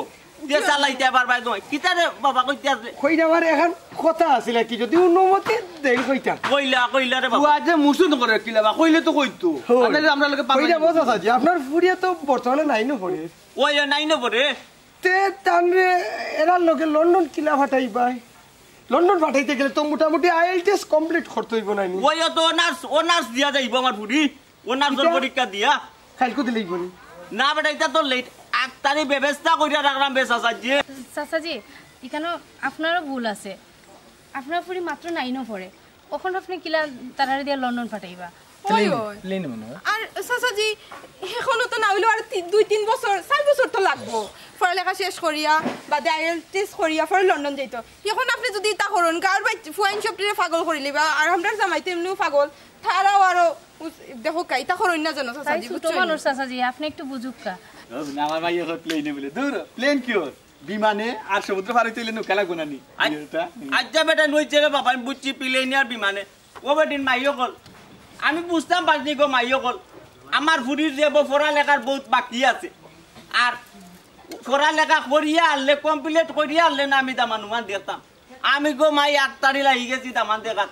যে চালাইতে পারবা একদম। কিতা রে বাবা কইতে আছে? কইরা আমার এখন কথা আছিল আর কি, যদি অনুমতি দেন কইতা। কইলা, কইলা রে বাবা। ও আজ মুসুন করে কিলা বা, কইলে তো কইতো। হই। আর নাইলে আমরা লোকে পাগল কইরা হইতো। ও চাচাজি, আপনার ফুরিয়া তো বর্তমানে নাইনো পড়ে। ওই নাইনো পড়ে। তে তানরে এরার লগে লন্ডন কিলা ফাটাইবায়? লন্ডন ফাটাইতে গেলে তো মোটামুটি আইএলটিএস কমপ্লিট করতে হইব নানি? ওই তো অনার্স, অনার্স দিয়া যাইব আমার ফুরি। অনার্সর কিতা? পরীক্ষা দিয়া। কাইলকু দিলেই বলি। না বেটা, ইটা তো লেট। আক্তারি ব্যবস্থা কইরা রাখলাম বে চাচাজি। চাচাজি, এখানে আপনারও ভুল আছে। আপনার ফুরি মাত্র নাইনো পড়ে। অখন আপনি কিলা তারারে দিয়া লন্ডন ফাটাইবা? ওই, ওই। প্লেনে মনে হয়। আর চাচাজি, এখনো তো না হইলেও আর তি-, দুই তিন বছর, চার বছর তো লাগবো। পড়ালেখা শেষ করিয়া, বাদে আইএলটিএস করিয়া, পরে লন্ডন যাইতো। এখন আপনি যদি ইতা করইন, গাঁওর বাই-, ফুয়াইন সবটিরে পাগল করি লিবা, আর আমরার জামাই তো এমনিও পাগল, তারাও আরো উস-, দেখো কা, ইতা করইন না যেন, চাচাজি, তাই ছোট বুঝছইন? মানুষ, চাচাজি, আপনি একটু বুঝুক কা। ও, না, আমার ভাই এখন প্লেনে বলে, দূর, প্লেন কি ওর? বিমানে আর সমুদ্র পার হইতে হইলে নৌকা লাগবো না নি? আই-, ইয়েটা, হুম। আচ্ছা বেটা, লই যে রে বাবা, আমি বুঝছি প্লেনে আর বিমানে। ও বেটিন মাই অকল, আমি বুঝতাম পারছি গো মাই অকল, আমার ফুরির যে বো পড়ালেখার বহুত বাকি আছে। আর পড়ালেখা করিয়া আনলে, কমপ্লিট করিয়া আনলে না আমি দামান উমান দেখতাম। আমি গো মাই আক্তারি লাগি গেছি দামান দেখাত।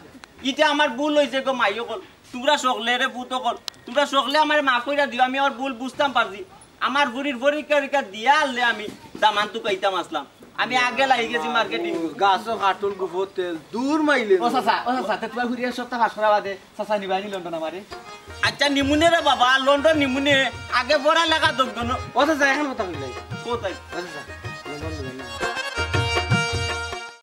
ইটা আমার ভুল অইছে গো মাই অকল। তুমরা সকলেরে পুত অকল, তুমরা সকলে আমারে মাফ কইরা দিও, আমি আমার ভুল বুঝতাম পারছি। আমার ফুরির পরীক্ষা নিরীক্ষা দিয়া আনলে আমি দামান তুকাইতাম আছলাম। আমি আগে লাগি গেছি মার্কেটিং। গাছও কাটল গুফো তেল দূর মাইলে। ও চাচা, ও চাচা, তে তুমার ফুরিয়ে সবটা পাস করা বাদে চাচা নিবায়নি লন্ডন আমারে? আচ্ছা নিমুনে রে বাবা, লন্ডন নিমুনে, আগে পড়ালেখা দোক দোনো। ও চাচা, এখন কথা কইলাই। কোথায়? ও চাচা,